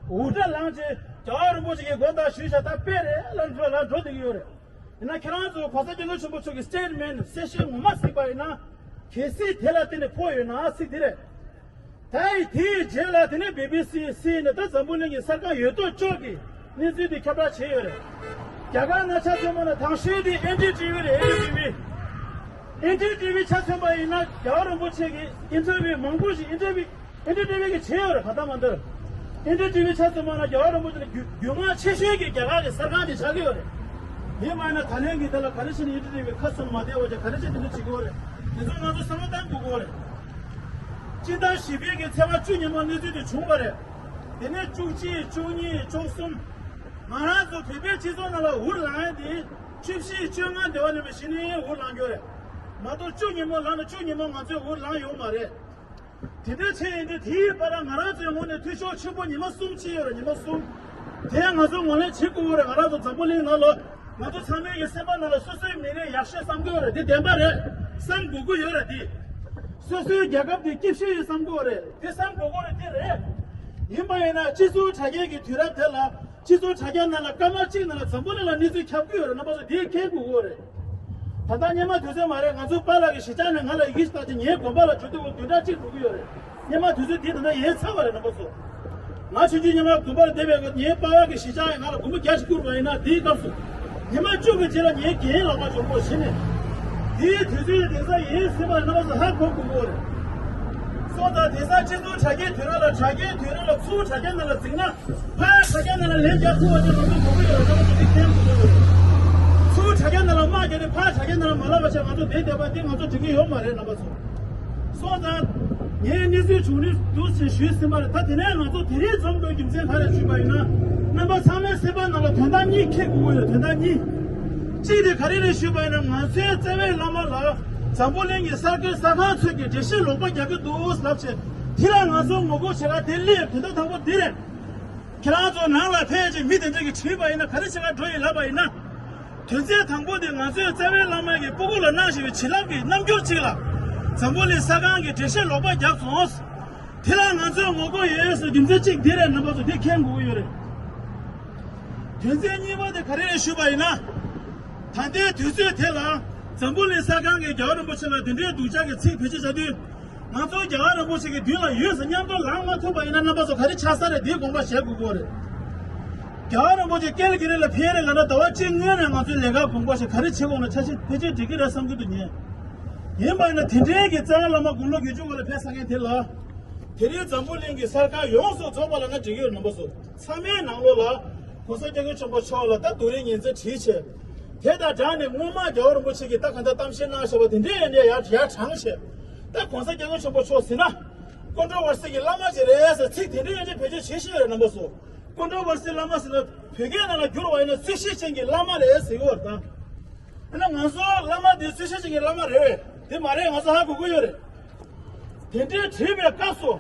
འུར་སྒྲ་ལངས་བྱས་རྒྱལ་བ་རིན་པོ་ཆེ་གི་དགོངས་དག་ཞུས་ཤག་ད་དཔེ་རེད་ལ་འགྲོ་ལ་འགྲོ་བསྡད་ཀྱི་ཡོད་རེད། ཡིན་ན་ཁྱེད་རང་ཚོ་གོང་ས་སྐྱབས་མགོན་ཆེན་པོ་མཆོག་གི་སི་ཊེ་ཊི་མེན་ཊི་གསལ་བཤད་ངོ་མ་གཟིགས་པ་ཡིན་ན། གལ་སྲིད་དེ་ལ་བརྟེན་ནས་ཕོག་ཡོད་ན་ཚིག་འདི་རེད། ད་ཡི་དེའི་རྗེས་ལ་དེ་ནས་བི་བི་སི་སི་ནས་ད་འཛམ་བུ་གླིང་གི་གསར་ཁང་ཡོད་དོ་ཅོག་གིས་གནས་ཚུལ་འདི་ཁྱབ་བསྒྲགས་བྱས་ཡོད་རེད། རྒྱ་གར་ནང་ཆ་མཚོན་པ་ན་དང་ཤོས་དེ་ཨེན་ཌི་ཊི་ཝི་རེད། ཨེན་ཌི་ཊི་ཝི། ཨེན་ཌི་ཊི་ཝི་ཆ་མཚོན་པ་ཡིན་ན་རྒྱལ་བ་རིན་པོ་ཆེ་གི་ཨིན་ཊར་བིའུ་མང་པོ་ཞིག་ཨེན་ཌི་ཊི་ཝི། ཨེན་ཌི་ཊི་ཝི་གིས་བྱས་ཡོད་རེད། གང་ལྟར་མ་ལྟར་ཨེན་ཌི་ཊི་ཝི་ཆ་མཚོན་པ་ན་རྒྱལ་བ་རིན་པོ་ཆེ་ལ་རྒྱུས་རྒྱུས་མངའ་ཆེ་ཤོས་ཀྱི་རྒྱ་གར་གྱི་གསར་ཁང་དེ་ཆགས་ཀྱི་ཡོད་རེད། ཡིན་པ་ན་ད་ལན་གྱི་དེ་ལ་ག་རེ་བྱས་ནས་ཨེན་ཌི་ཊི་ཝི་ཁ་ཚུར་མ་བསྡད་པ་བྱས་ག་རེ་བྱས་དེ་འདྲ་བྱེད་ཀྱི་ཡོད་རེད། དེ་ཚོ་ང་ཚོ་བསམ་བློ་བཏང་དགོས་ཀྱི་ཡོད་རེད། སྤྱི་ཟླ་བཞི་པའི་གི་ཚེས་པ་བཅུ་ཉིན་མོ་གནས་ཚུལ་དེ་བྱུང་བ་རེད། དེ་ནས་བཅུ་གཅིག་བཅུ་གཉིས་བཅུ་གསུམ། ང་རང་ཚོ་བོད་པའི་སྤྱི་ཚོགས་ནང་ལ་འུར་ལངས་ཡ་དེ་བཅུ་བཞི་བཅོ་ལྔ་དེ་བ་ནས་མི་གཞི་ནས་འུར་ལངས་ཀྱི་ཡོད་རེད། མ་གཏོགས་བཅུ་ཉིན་མོ་ལངས་ན་བཅུ་ཉིན་མོ་ང་ཚོས་འུར་ལངས་ཡོད་མ་རེད། དེ་འདྲ་བྱས་ཡིན་དུས་དེའི་བར་ལ་ང་རང་ཚོའི་ངོས་ནས་འཐུས་ཤོར་ཆེན་པོ་ཉི་མ་གསུམ་ཕྱིན་ཡོད་རེད། ཉི་མ་གསུམ། དེ་ཡང་ང་ཚོ་ངོས་ལེན་བྱེད་དགོས་ཀྱི་རེད། ང་རང་ཚོ་འཛམ་བུ་གླིང་ནང་ལ་ང་ཚོ་ཚང་མའི་གི་སེམས་པ་ནང་ལ་སོ་སོའི་མི་རིགས་ཡག་ཤོས་བསམ་གྱི་ཡོད་རེད། དེ་བདེན་པ་རེད། བསམ་དགོས་ཀྱི་ཡོད་རེད། དེ་སོ་སོའི་རྒྱལ་ཁབ་དེ་སྐྱིད་ཤོས་ཡིན་བསམ་གྱི་ཡོད་རེད། དེ་བསམ་དགོས་ཀྱི་རེད། དེ་རེད། ཡིན་པ་ཡིན་ན་སྤྱི་ཚོགས་དྲ་རྒྱའི་གི་དུས་རབས་དེ་ལ། སྤྱི་ཚོགས་དྲ་རྒྱ་ནང་ལ་སྐར་མ་གཅིག་ནང་ལ་འཛམ་བུ་གླིང་ལ་གནས་ཚུལ་ཁྱབ་ཀྱི་ཡོད་རེད། རྣམ་པ་ཚོ་འདི་མཁྱེན་དགོས་ཀྱི་ཡོད་རེད། ད་ལྟ་སྔོན་མ་དུས་ཚོད་མ་རེད། ང་ཚོ་པཱ་ལགས་ཀྱི་གཞིས་ཆགས་ནས་ང་ལ་ཡི་གེ་ཞིག་བཏང་རྗེས་ངའི་དགོན་པ་ལ་འགྲོ་དུས་དགོན་སྡོད་གྲྭ་གཅིག་འགྲོ་གི་ཡོད་རེད། སྔོན་མ་དུས་ཚོད་འདི་ད་ལྟ་ཡལ་ཚར་བ་རེད། རྣམ་པ་ཚོ། ང་ཆུང་ཆུང་སྔོན་མ་དགོན་པ་ལ་བསྡད་པའི་སྐབས་ངའི་པཱ་ལགས་ཀྱི་གཞིས་ཆགས་ཡང་ང་ལ་སྒོར་མོ་བརྒྱ་ཞིག་བསྐུར་བ་ཡིན་ན། དེའི་སྐབས་སུ་ཉི་མ་བཅུ་གི་རྗེས་ལ་ངའི་རྒན་ལག་པ་འཇོག་པོ་བྱས་ནས། དེའི་དུས་ཚོད་དེང་སང་ཡལ་ཟིན་པ་རྣམ་པ་ཚོ་ཧ་གོ་དགོས་ཀྱི་ཡོད་རེད། སོང་ཙང་དེང་སང་སྤྱི་ཚོགས་དྲ་རྒྱའི་དུས་རབས་ལ། དྲ་རྒྱའི་དུས་རབས་ལ་ཚུར་དྲ་རྒྱ་ནང་ལ་འཛིང་ན། ཕར་དྲ་རྒྱ་ནང་ལ་ལན་རྒྱག་ཐུབ་པ་ཅིག་ང་ཚོ་དགོས་ཀྱི་ཡོད་རེད། ང་ཚོ་འདི་མཁྱེན་དགོས་ཀྱི་ཡོད་རེད། ཚུར་དྲ་རྒྱ་ནང་ལ་དམག་རྒྱག་ནས་ཕར་དྲ་རྒྱ་ནང་ལ་མ་ལབ་པ་བྱས་ང་ཚོ་བསྡད་བསྡད་པ་འདི་ང་ཚོ་འགྲིག་གི་ཡོད་མ་རེད། རྣམ་པ་ཚོ། སོང་ཙང་། ངས་གནས་ཚུལ་བྱུང་རིམ་འདུག་ཅེས་ཞུས་ཟིན་པ་རེད། ད་དེ་ནས་ང་ཚོ་དེ་རིང་འཛོམས་དགོས་རྒྱུ་མཚན་ག་རེ་ཞུས་པ་ཡིན་ན། རྣམ་པ་ཚང་མའི་སེམས་པ་ནང་ལ་དོན་དག་གཉིས་འཁྱེར་དགོས་ཀྱི་ཡོད་རེད། དོན་དག་གཉིས། གཅིག་དེ་ག་རེ་རེད་ཞུས་པ་ཡིན་ན། ང་ཚོའི་རྩ་བའི་བླ་མ་ལ་འཛམ་བུ་གླིང་གི་གསར་འགོད་གསར་ཁང་ཚོས་ཀྱི་འགྲེལ་བཤད་ལོག་པ་རྒྱག་གི་འདུག་ལབ་བྱས། དེ་ལ་ང་ཚོ་ངོ་རྒོལ་བྱེད་ག་དེ་སླེབས། དོན་དག་དང་པོ་འདི་རེད། ཁྱེད་རང་ཚོ་ནང་ལ་ཕེབས་ཅིག་མི་དེ་འདྲ་གིས་དྲིས་པ་ཡིན་ན། ག་རེ་བྱེད་ག་འགྲོ་ཡིན་ལབ་པ་ཡིན་ན། དོན་ཚན་དང་པོ་དེ་ང་ཚོའི་རྩ་བའི་བླ་མ་གིས་སྤུ་གུ་ལ་གནང་བཞིན་པའི་བྱིན་རླབས་ཀྱི་རྣམ་འགྱུར་ཅིག་ལ། འཛམ་བུ་གླིང་གསར་ཁང་གིས་འགྲེལ་བཤད་ལོག་པ་བརྒྱབ་སོང་། དེ་ལ་ང་ཚོས་ངོ་རྒོལ་ཡོད་ཟེར་རྒྱུ་མཚན་གཅིག་འདི་རེད། རྣམ་པ་ཚོ་འདི་མཁྱེན་དགོས་ཀྱི་ཡོད་རེད། དོན་ཚན་གཉིས་པ་དེ་ག་རེ་རེད་ཞུས་པ་ཡིན་ན། ད་ལྟའི་དུས་ཚོད་དེ་ལ་འཛམ་བུ་གླིང་གསར་ཁང་གིས་རྒྱལ་བ་རིན་པོ་ཆེ་ལ་དེ་འདྲའི་སྡུག་ཅག་གི་ཚིག་བེད་སྤྱོད་བྱ་དུས། ང་ཚོ་རྒྱལ་བ་རིན་པོ་ཆེ་གི་མདུན་ལ་ཡོད་ཟེར་མཉམ་དུ་ལངས་མ་ཐུབ་པ་ཡིན་ན། རྣམ་པ་ཚོ་ག་རེ་ཆགས་ས་རེད། དེའི་དགོངས་པ་བཞེས་དགོས་ཀྱི་རེད། རྒྱལ་བ་རིན་པོ་ཆེ་ཀལ་གི་རི་ལ་ཕེབས་རེས་ལབ་ན་ཟླ་བ་གཅིག་སྔོན་ནས་ང་ཚོའི་ལས་ཀ་དགོངས་པ་བཞེས་ག་རེ་བྱེད་དགོས་ན་ཆ་ཤས་ཕལ་ཆེར་འགྲིག་གི་རེད་བསམ་གྱི་འདུག་ངས། ཡིན་པ་ཡིན་ན་དེ་འདྲའི་གི་རྩ་བའི་བླ་མ་དགུང་ལོ་བརྒྱད་ཅུ་འཁོར་ལ་ཕེབས་ཚར་མཁན་དེ་ལ། དེ་རིང་འཛམ་བུ་གླིང་གི་གསར་ཁང་ཡོངས་སུ་རྫོགས་པ་ལབ་ན་འགྲིག་གི་ཡོད། རྣམ་པ་ཚོ་ཚང་མའི་ནང་ལོགས་ལ་༸གོང་ས་༸སྐྱབས་མགོན་ཆེན་པོ་མཆོག་ལ་ད་རྡོ་རིང་ཉི་ཚེ་བྲིས་བྱས། དེ་དང་སྦྲགས་ནས་སྔོན་མ་རྒྱལ་བ་རིན་པོ་ཆེ་གིས་ད་ག་འདྲ་གཏམ་བཤད་གནང་བཞག་པ་དེ་འདྲའི་ཡན་ཏན་ཡར་ཡར་དྲངས་བྱས། ད་༸གོང་ས་༸སྐྱབས་མགོན་ཆེན་པོ་མཆོག་ཟེར་ན་ཀོན་ཊོ་ཝར་སི་གི་བླ་མ་ཅིག་རེད་ཟེར་ཚིག་དེ་འདྲའི་ཡན་ཏན་བེད་སྤྱོད་བྱེད་ཤེས་ཡོད་རེད་རྣམ་པ་ཚོ། ཀོན་ཊོ་ཝར་སི་བླ་མ་ཟེར་ན་བོད་སྐད་ནང་ལ་བསྒྱུར་བ་ཡིན་ན་རྩོད་གཞི་ཅན་གྱི་བླ་མ་རེད་ཟེར་གྱི་ཡོད་རེད་ད། ཡིན་ན་ང་ཚོ་བླ་མ་དེ་རྩོད་གཞི་ཅན་གྱི་བླ་མ་རེད་བས། དེ་མ་རེད་ང་ཚོ་ཧ་གོ་གི་ཡོད་རེད། དེ་འདྲའི་དྲིས་པའི་སྐབས་སུ།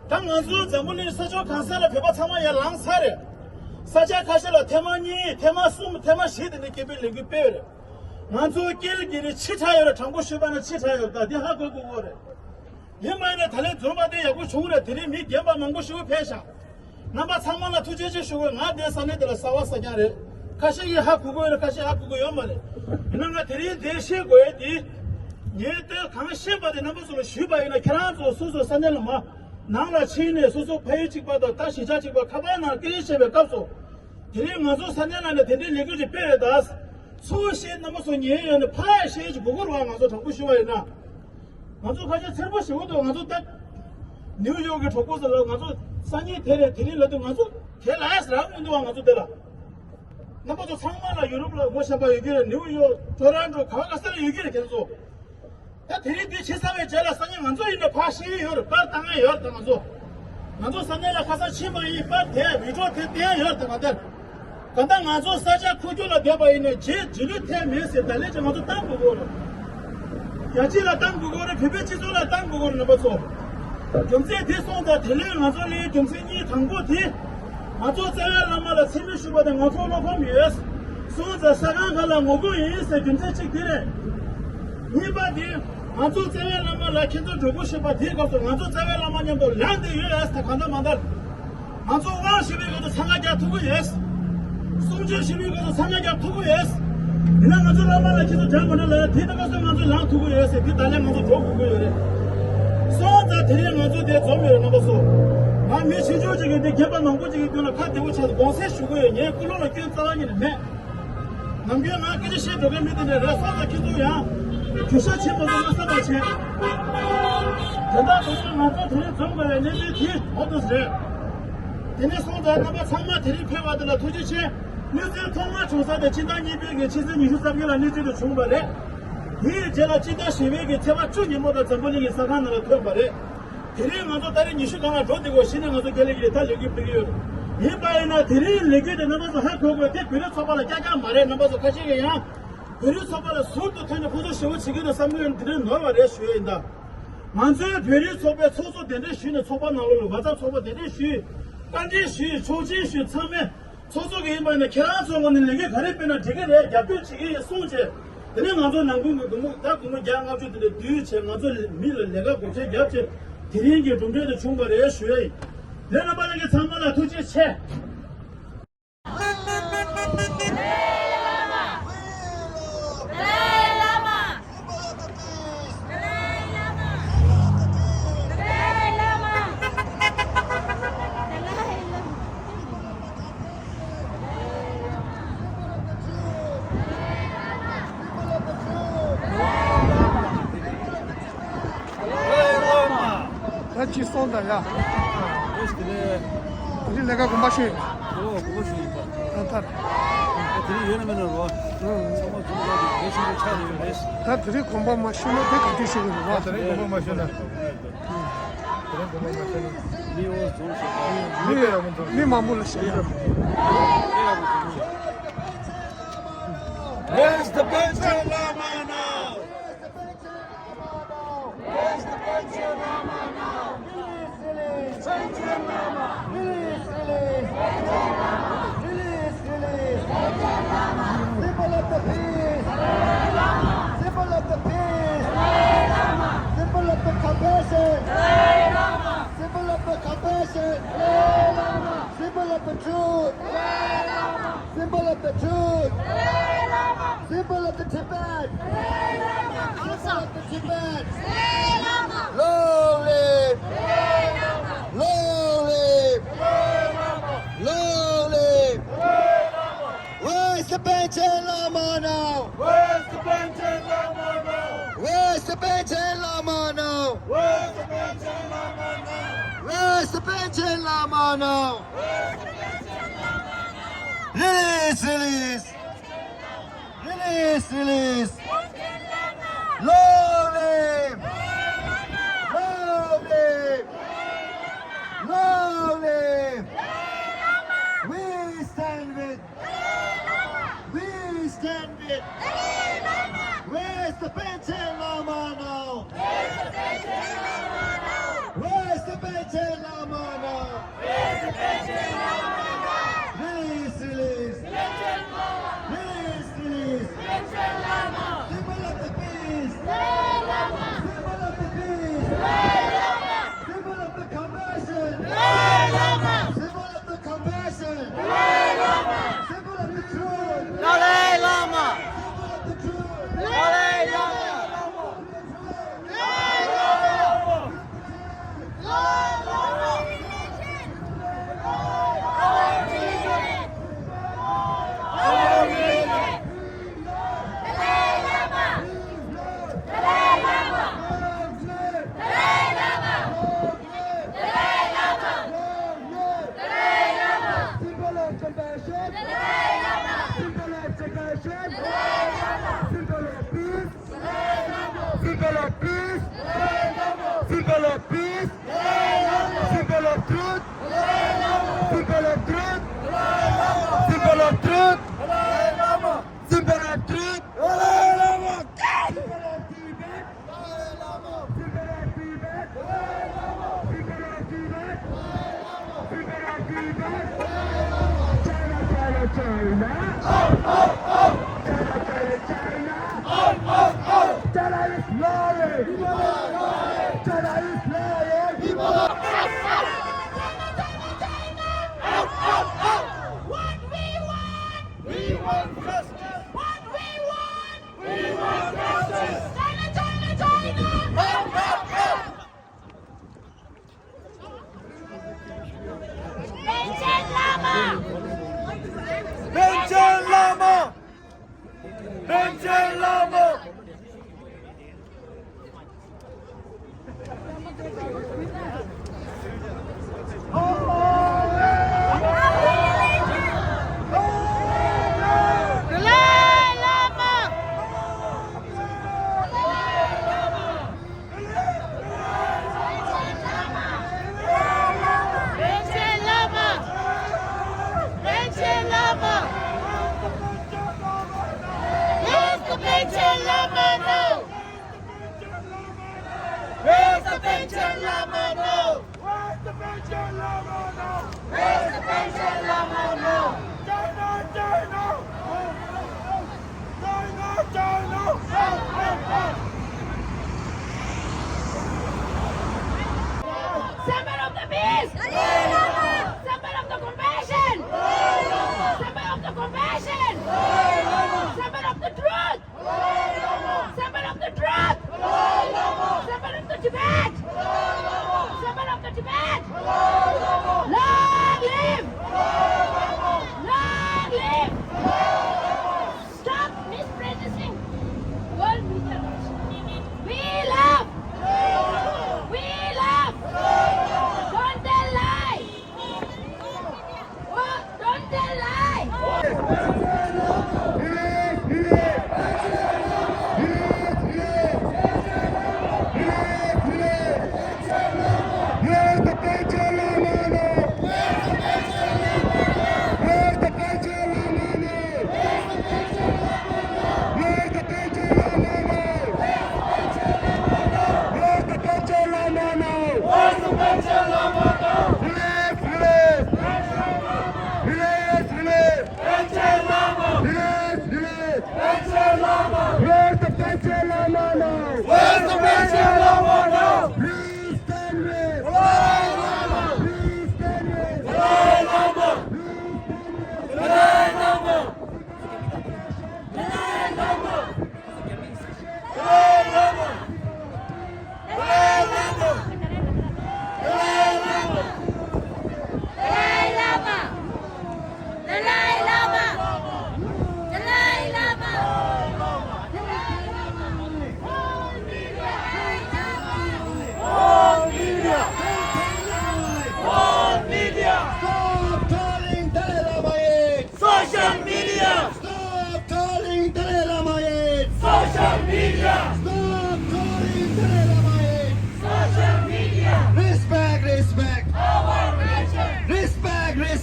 ད་ང་ཚོའི་འཛམ་བུ་གླིང་ས་ཕྱོགས་གང་ས་ལ་བོད་པ་ཚང་མ་ཡར་ལངས་ཚར་རེད། ས་ཆ་ཁ་ཤས་ལ་ཐེངས་མ་གཉིས་ཐེངས་མ་གསུམ་ཐེངས་མ་བཞི་དེ་འདྲའི་སྐད་འབོད་ལས་འགུལ་སྤེལ་ཡོད་རེད། ང་ཚོའི་སྐད་ལ་གྱེས་ནས་ཕྱི་དྲགས་ཡོད་རེད། དྲང་པོ་ཞུས་པ་ན་ཕྱི་དྲགས་ཡོད་རེད། ད་དེ་ཧ་གོ་དགོས་ཀྱི་ཡོད་རེད། ཡིན་པ་ཡིན་ན་ད་ལན་འཛོམས་པ་དེ་ཡག་པོ་བྱུང་རེད། དེ་རིང་མི་རྒན་པ་མང་པོ་ཞིག་ཕེབས་ཤག་རྣམ་པ་ཚང་མ་ལ་ཐུགས་རྗེ་ཆེ་ཞུ་དགོས། ང་དེ་ས་གནས་དེ་ལ་གསར་པ་གསར་རྐྱང་རེད། ཁ་ཤས་ཀྱིས་ཧ་གོ་གི་ཡོད་རེད། ཁ་ཤས་ཧ་གོ་གི་ཡོད་མ་རེད། ཡིན་ན་ང་དེ་རིང་འདིར་བཤད་དགོས་ཡས་དེ། ངས་དེ་གང་ཤེས་པ་དེ་རྣམ་པ་ཚོ་ལ་ཞུས་པ་ཡིན་ན། ཁྱེད་རང་ཚོ་སོ་སོ་ས་གནས་ལ་མར་ནང་ལ་ཕྱིན་ནས་སོ་སོ་ཕ་ཡུལ་གཅིག་པ་དང་ད་གཞིས་ཆགས་གཅིག་པ་ཁ་པར་ནང་སྐད་ཆ་བཤད་པའི་སྐབས་སུ། དེ་རིང་ང་ཚོ་ས་གནས་ནང་ནས་དེ་འདྲའི་ལས་འགུལ་ཞིག་སྤེལ་རེད་ད། ཚུར་བཤད་རྣམ་པ་ཚོ་ཉན་ཡོད་ནས་ཕར་བཤད་ཅིག་དགོས་ཀྱི་རེད་བ། ང་ཚོ་དྲང་པོ་ཞུ་བ་ཡིན་ན། ང་ཚོ་ཁ་ཤས་འཚེར་པོ་ཞེ་པོ་འདུག་ང་ཚོ་ད་ནིའུ་ཡོག་གི་གྲོགས་པོ་ཚོ་ལ་ང་ཚོ་སང་ཉིན་དེ་རེད་དེ་རིང་ལབ་དུས་ང་ཚོ་དེ་ལ་ཡས་རག་མི་འདུག་བ། ང་ཚོ་དེ་ལ་རྣམ་པ་ཚོ་ཚང་མ་ལ་ཡུ་རོབ་ལ་སྒོ་བཤམས་པ་ཡོད་ཀྱི་རེད། ནིའུ་ཡོག་ཊོ་རོན་ཊོ་ག་བ་ག་ས་ལ་ཡོད་ཀྱི་རེད་ཁྱེད་ཚོ། ད་དེ་རིང་འདི་བྱེད་ཚར་བའི་རྗེས་ལ་སང་ཉིན་ང་ཚོ་ཡིན་ན་ཕར་བཤད་ཡོད་རེད། པར་བཏང་ཡ་ཡོད་རེད། ད་ང་ཚོ་ང་ཚོ་ས་གནས་ལ་ཁ་སང་ཕྱིན་པ་ཡིན། པར་དེ་བི་ཌིའོ་དེ་བསྟན་ཡ་ཡོད་རེད། ད་ང་དེར་གང་ལྟར་ང་ཚོ་ས་ཆ་ཁུག་ཀྱོག་ལ་བསྡད་པ་ཡིན་ན་རྗེས་རྗེས་ལུས་ཐེབས་མེད་ཟེར། ད་ལན་ཅིག་ང་ཚོ་བཏང་དགོས་ཀྱི་ཡོད་རེད། རྒྱལ་སྤྱི་ལ་བཏང་དགོས་ཀྱི་ཡོད་རེད། བོད་པའི་སྤྱི་ཚོགས་ལ་བཏང་དགོས་ཀྱི་ཡོད་རེད། རྣམ་པ་ཚོ། རྒྱུ་མཚན་དེ་སོང་ཙང་དེ་ལས་ང་ཚོ་ལས་རྒྱུ་མཚན་གཉིས། དང་པོ་དེ། ང་ཚོ་རྩ་བའི་བླ་མ་ལ་མཚན་སྨད་ཞུས་པ་དང་ང་ཚོ་བློ་ཕམ་ཡོད། སོང་ཙང་ས་ཁང་ཁག་ལ་ངོ་རྒོལ་ཡིན་ཟེར་རྒྱུ་མཚན་གཅིག་དེ་རེད། གཉིས་པ་དེ། ང་ཚོ་རྩ་བའི་བླ་མ་ལ་ཁྱེད་ཚོ་གྲོས་མོལ་ཞུས་པ་དེའི་སྐབས་སུ་ང་ཚོ་རྩ་བའི་བླ་མ་མཉམ་དུ་ལངས་བསྡད་ཡོད་ཨེ་ཟེར། ད་གང་ལྟར་མ་ལྟར། ང་ཚོ་དབང་ཞུས་པའི་སྐབས་སུ་འཚང་ཁ་རྒྱག་ཐུབ་ཀྱི་ཡོད། གསུང་ཆོས་ཞུས་པའི་སྐབས་སུ་འཚང་ཁ་རྒྱག་ཐུབ་ཀྱི་ཡོད། ཡིན་ན་ང་ཚོ་བླ་མ་ལ་ཁྱེད་ཚོ་དྲན་མ་དྲན་ལ་ཡ་དེ་ལྟ་བ་སོང་ང་ཚོ་ལངས་ཐུབ་ཀྱི་ཡོད་ཟེར། དེ་ད་ལན་ང་ཚོ་འགྲོ་དགོས་ཀྱི་ཡོད་རེད། སོང་ཙང་དེ་རིང་ང་ཚོ་དེ་འཛོམས་ཡོད་རེད། རྣམ་པ་ཚོ། ང་མི་ཆེ་ཆུང་ཅིག་གིས་འདི་རྒན་པ་མང་པོ་ཅིག་གི་མདུན་ལ་ཁ་བདེ་པོ་བྱས་ཏེ་དགོངས་སེལ་ཞུ་གི་ཡོད། ངའི་ཀུན་སློང་ལ་སྐྱོན་རྩ་བ་ཉིད་ནས་མེད། ནམ་རྒྱུན་ང་སྐད་ཆ་བཤད་འགྲོ་མཁན་མི་དེ་འདྲ་རེད། སོང་ཙང་ཁྱེད་ཚོ་ཡང་གུས་ཞབས་ཆེན་པོ་ཚོ་མ་བསམ་པ་བྱེད། དེ་འདྲ་སོང་ཙང་ང་ཚོ་དེ་རིང་འཛོམས་དགོས་པའི་གནས་ཚུལ་དེ་འོ་དེ་རེད། དེ་ནས་སོང་ཙང་རྣམ་པ་ཚང་མ་དེ་རིང་ཕེབས་པ་དེ་ལ་ཐུགས་རྗེ་ཆེ། གནས་ཚུལ་ཐོག་མ་བྱུང་ས་དེ་སྤྱི་ཟླ་གཉིས་པའི་གི་ཕྱི་ཚེས་ཉི་ཤུ་རྩ་བརྒྱད་ལ་གནས་ཚུལ་དེ་བྱུང་བ་རེད། དེའི་རྗེས་ལ་སྤྱི་ཟླ་བཞི་པའི་གི་ཚེས་པ་བཅུ་ཉིན་མོ་དང་འཛམ་བུ་གླིང་གི་ས་ཁང་ནང་ལ་ཐོན་པ་རེད། དེ་རིང་ང་ཚོ་ཏ་རིག་ཉི་ཤུ་སྒང་ལ་འགྲོ་བསྡད་དགོས། གཞི་ནས་ང་ཚོ་རྒྱ་ལས་ཀྱི་ལས་ད་ལས་འགུལ་སྤེལ་གྱི་ཡོད། ཡིན་པ་ཡིན་ན་དེ་རིང་ལས་འགུལ་དེ་རྣམ་པ་ཚོ་ཧ་གོ་དགོས། དེ་བོད་རིགས་ཚོགས་པ་ལ་རྐྱང་རྐྱང་མ་རེད། རྣམ་པ་ཚོ་ཁ་ཤས་ཀྱིས་ཡང་བོད་རིགས་ཚོགས་པ་ལ་ཟུར་དུ་ཐོན་ནས་ཁོ་ཚོ་ཞེ་པོ་བྱེད་ཀྱི་འདུག་བསམ་གྱི་ཡོད། དེ་རིང་ནོར་བ་རེད་ཞུ་ཡ་ཡིན་ད། ང་ཚོའི་བོད་རིགས་ཚོགས་པའི་ཚོགས་གཙོ་གདན་འདྲེན་ཞུས་ནས་ཚོགས་པ་ནང་ལོགས་ལ་བ་ཚབ་ཚོགས་པ་གདན་འདྲེན་ཞུས། བཀའ་འདྲི་ཞུས། ཆོག་མཆན་ཞུས། ཚང་མས། ཚོགས་གཙོ་གིས་ཡིན་པ་ཡིན་ན་ཁྱེད་རང་ཚོ་ངོས་ནས་ལས་འགུལ་ག་རེ་སྤེལ་ན་འགྲིག་གི་རེད། རྒྱབ་སྐྱོར་བྱེད་ཀྱི་ཡིན་གསུངས་བྱས། དེ་ནས་ང་ཚོ་ནང་ཁུལ་གྱི་སྒོར་མོ་ད་སྒོར་མོ་བརྒྱ་ལྔ་བཅུ་དེ་འདྲ་བསྡུས་བྱས། ང་ཚོ་མི་ལ་ལས་ཀ་བགོ་བཤའ་བརྒྱབ་བྱས། དེ་རིང་གི་གྲུབ་འབྲས་དེ་བྱུང་བ་རེད་ཞུ་ཡ་ཡིན། ལས་རྣམ་པ་ལྷན་རྒྱས་ཚང་མ་ལ་ཐུགས་རྗེ་ཆེ། ད་ཅི་སོང་ད་ཡ། ཨེ་དེ་ལས། དེ་རིང་ལས་ཀ་གོམ་པ་ཤོད། ཨོ་གོམ་པ་ཤོད་ཡིན་པ། ད་ད། ཨ་དེ་རིང་ཡོད་ན་མེད་ན་རོ། ཚང་མ་ཚོང་རྒྱག་གི་གལ་ཆེན་པོ་ཆགས་ཡོད་རེད། ད་དེ་རིང་གོམ་པ་མ་ཤོད་ན་དེ་ག་དུས་ཤོད་གི་རེད་རོ། ད་དེ་རིང་གོམ་པ་མ་ཤོད་ན། དེ་རིང་གོམ་པ་མ་ཤོད་ན། མི་འོ་ཚོང་ཞེས་པ། མི་མི་མང་པོ་ལ་ཤེས་ཡ། Where's the Panchen Lama now? Where's the Panchen Lama now? Release, release. Panchen Lama. Release, release. Release, release. Symbol of the peace. Symbol of the peace. Symbol of the compassion. Symbol of the compassion. Symbol of the truth. Symbol of the truth. Symbol of the Tibet. Symbol of the Tibet. Long live. Long live. Long live. Where's the Panchen Lama now? Where's the Panchen Lama now? Where's the Panchen Lama now? Where's the Panchen Lama now? Where's the Panchen Lama now? Release, release. Please release. Long live! Long live! Long live! We stand with. We stand with. Where's the Panchen Lama now? Where's the Panchen Lama now? Where's the Panchen Lama now? Release, release. Release, release. Symbol of the peace. Symbol of the peace. Symbol of the compassion. Symbol of the compassion. Symbol of the truth. Dalai Lama. Symbol of the truth. Dalai Lama. Symbol of compassion. Symbol of compassion. Symbol of peace. Symbol of peace. Symbol of peace. Symbol of truth. Symbol of truth. Symbol of truth. Symbol of truth. Symbol of Tibet. China, China, China. China, China, China. China is lying. China is lying. What we want. We want justice. What we want. We want justice. China, China, China. Help, help, help. Panchen Lama. Panchen Lama. Panchen Lama. Panchen Lama! Where's the Panchen Lama now? Where's the Panchen Lama now? Where's the Panchen Lama now? Where's the Panchen Lama now? China, China! China, China! Symbol of the peace! Symbol of the compassion! Symbol of the compassion! Symbol of the truth! Symbol of the truth! Symbol of the Tibet! Symbol of the Tibet!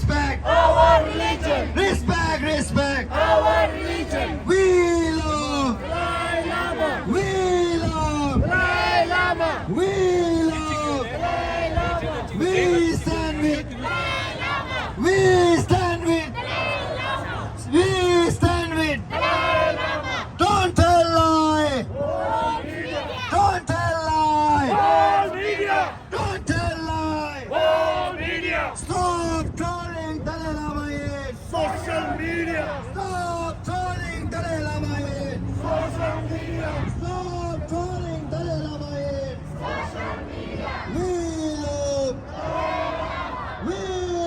Respect. Our religion. Respect, respect. Our religion. We love. Dalai Lama. We love. Dalai Lama. We love. Dalai Lama. We stand with. Dalai Lama. We stand with. Dalai Lama. We stand with. Dalai Lama. Don't tell lie. Don't tell lie. Don't tell lie! All media! Stop trolling Dalai Lama in! Social media! Stop trolling Dalai Lama in! Social media! Stop trolling Dalai Lama in! Social media! We love! We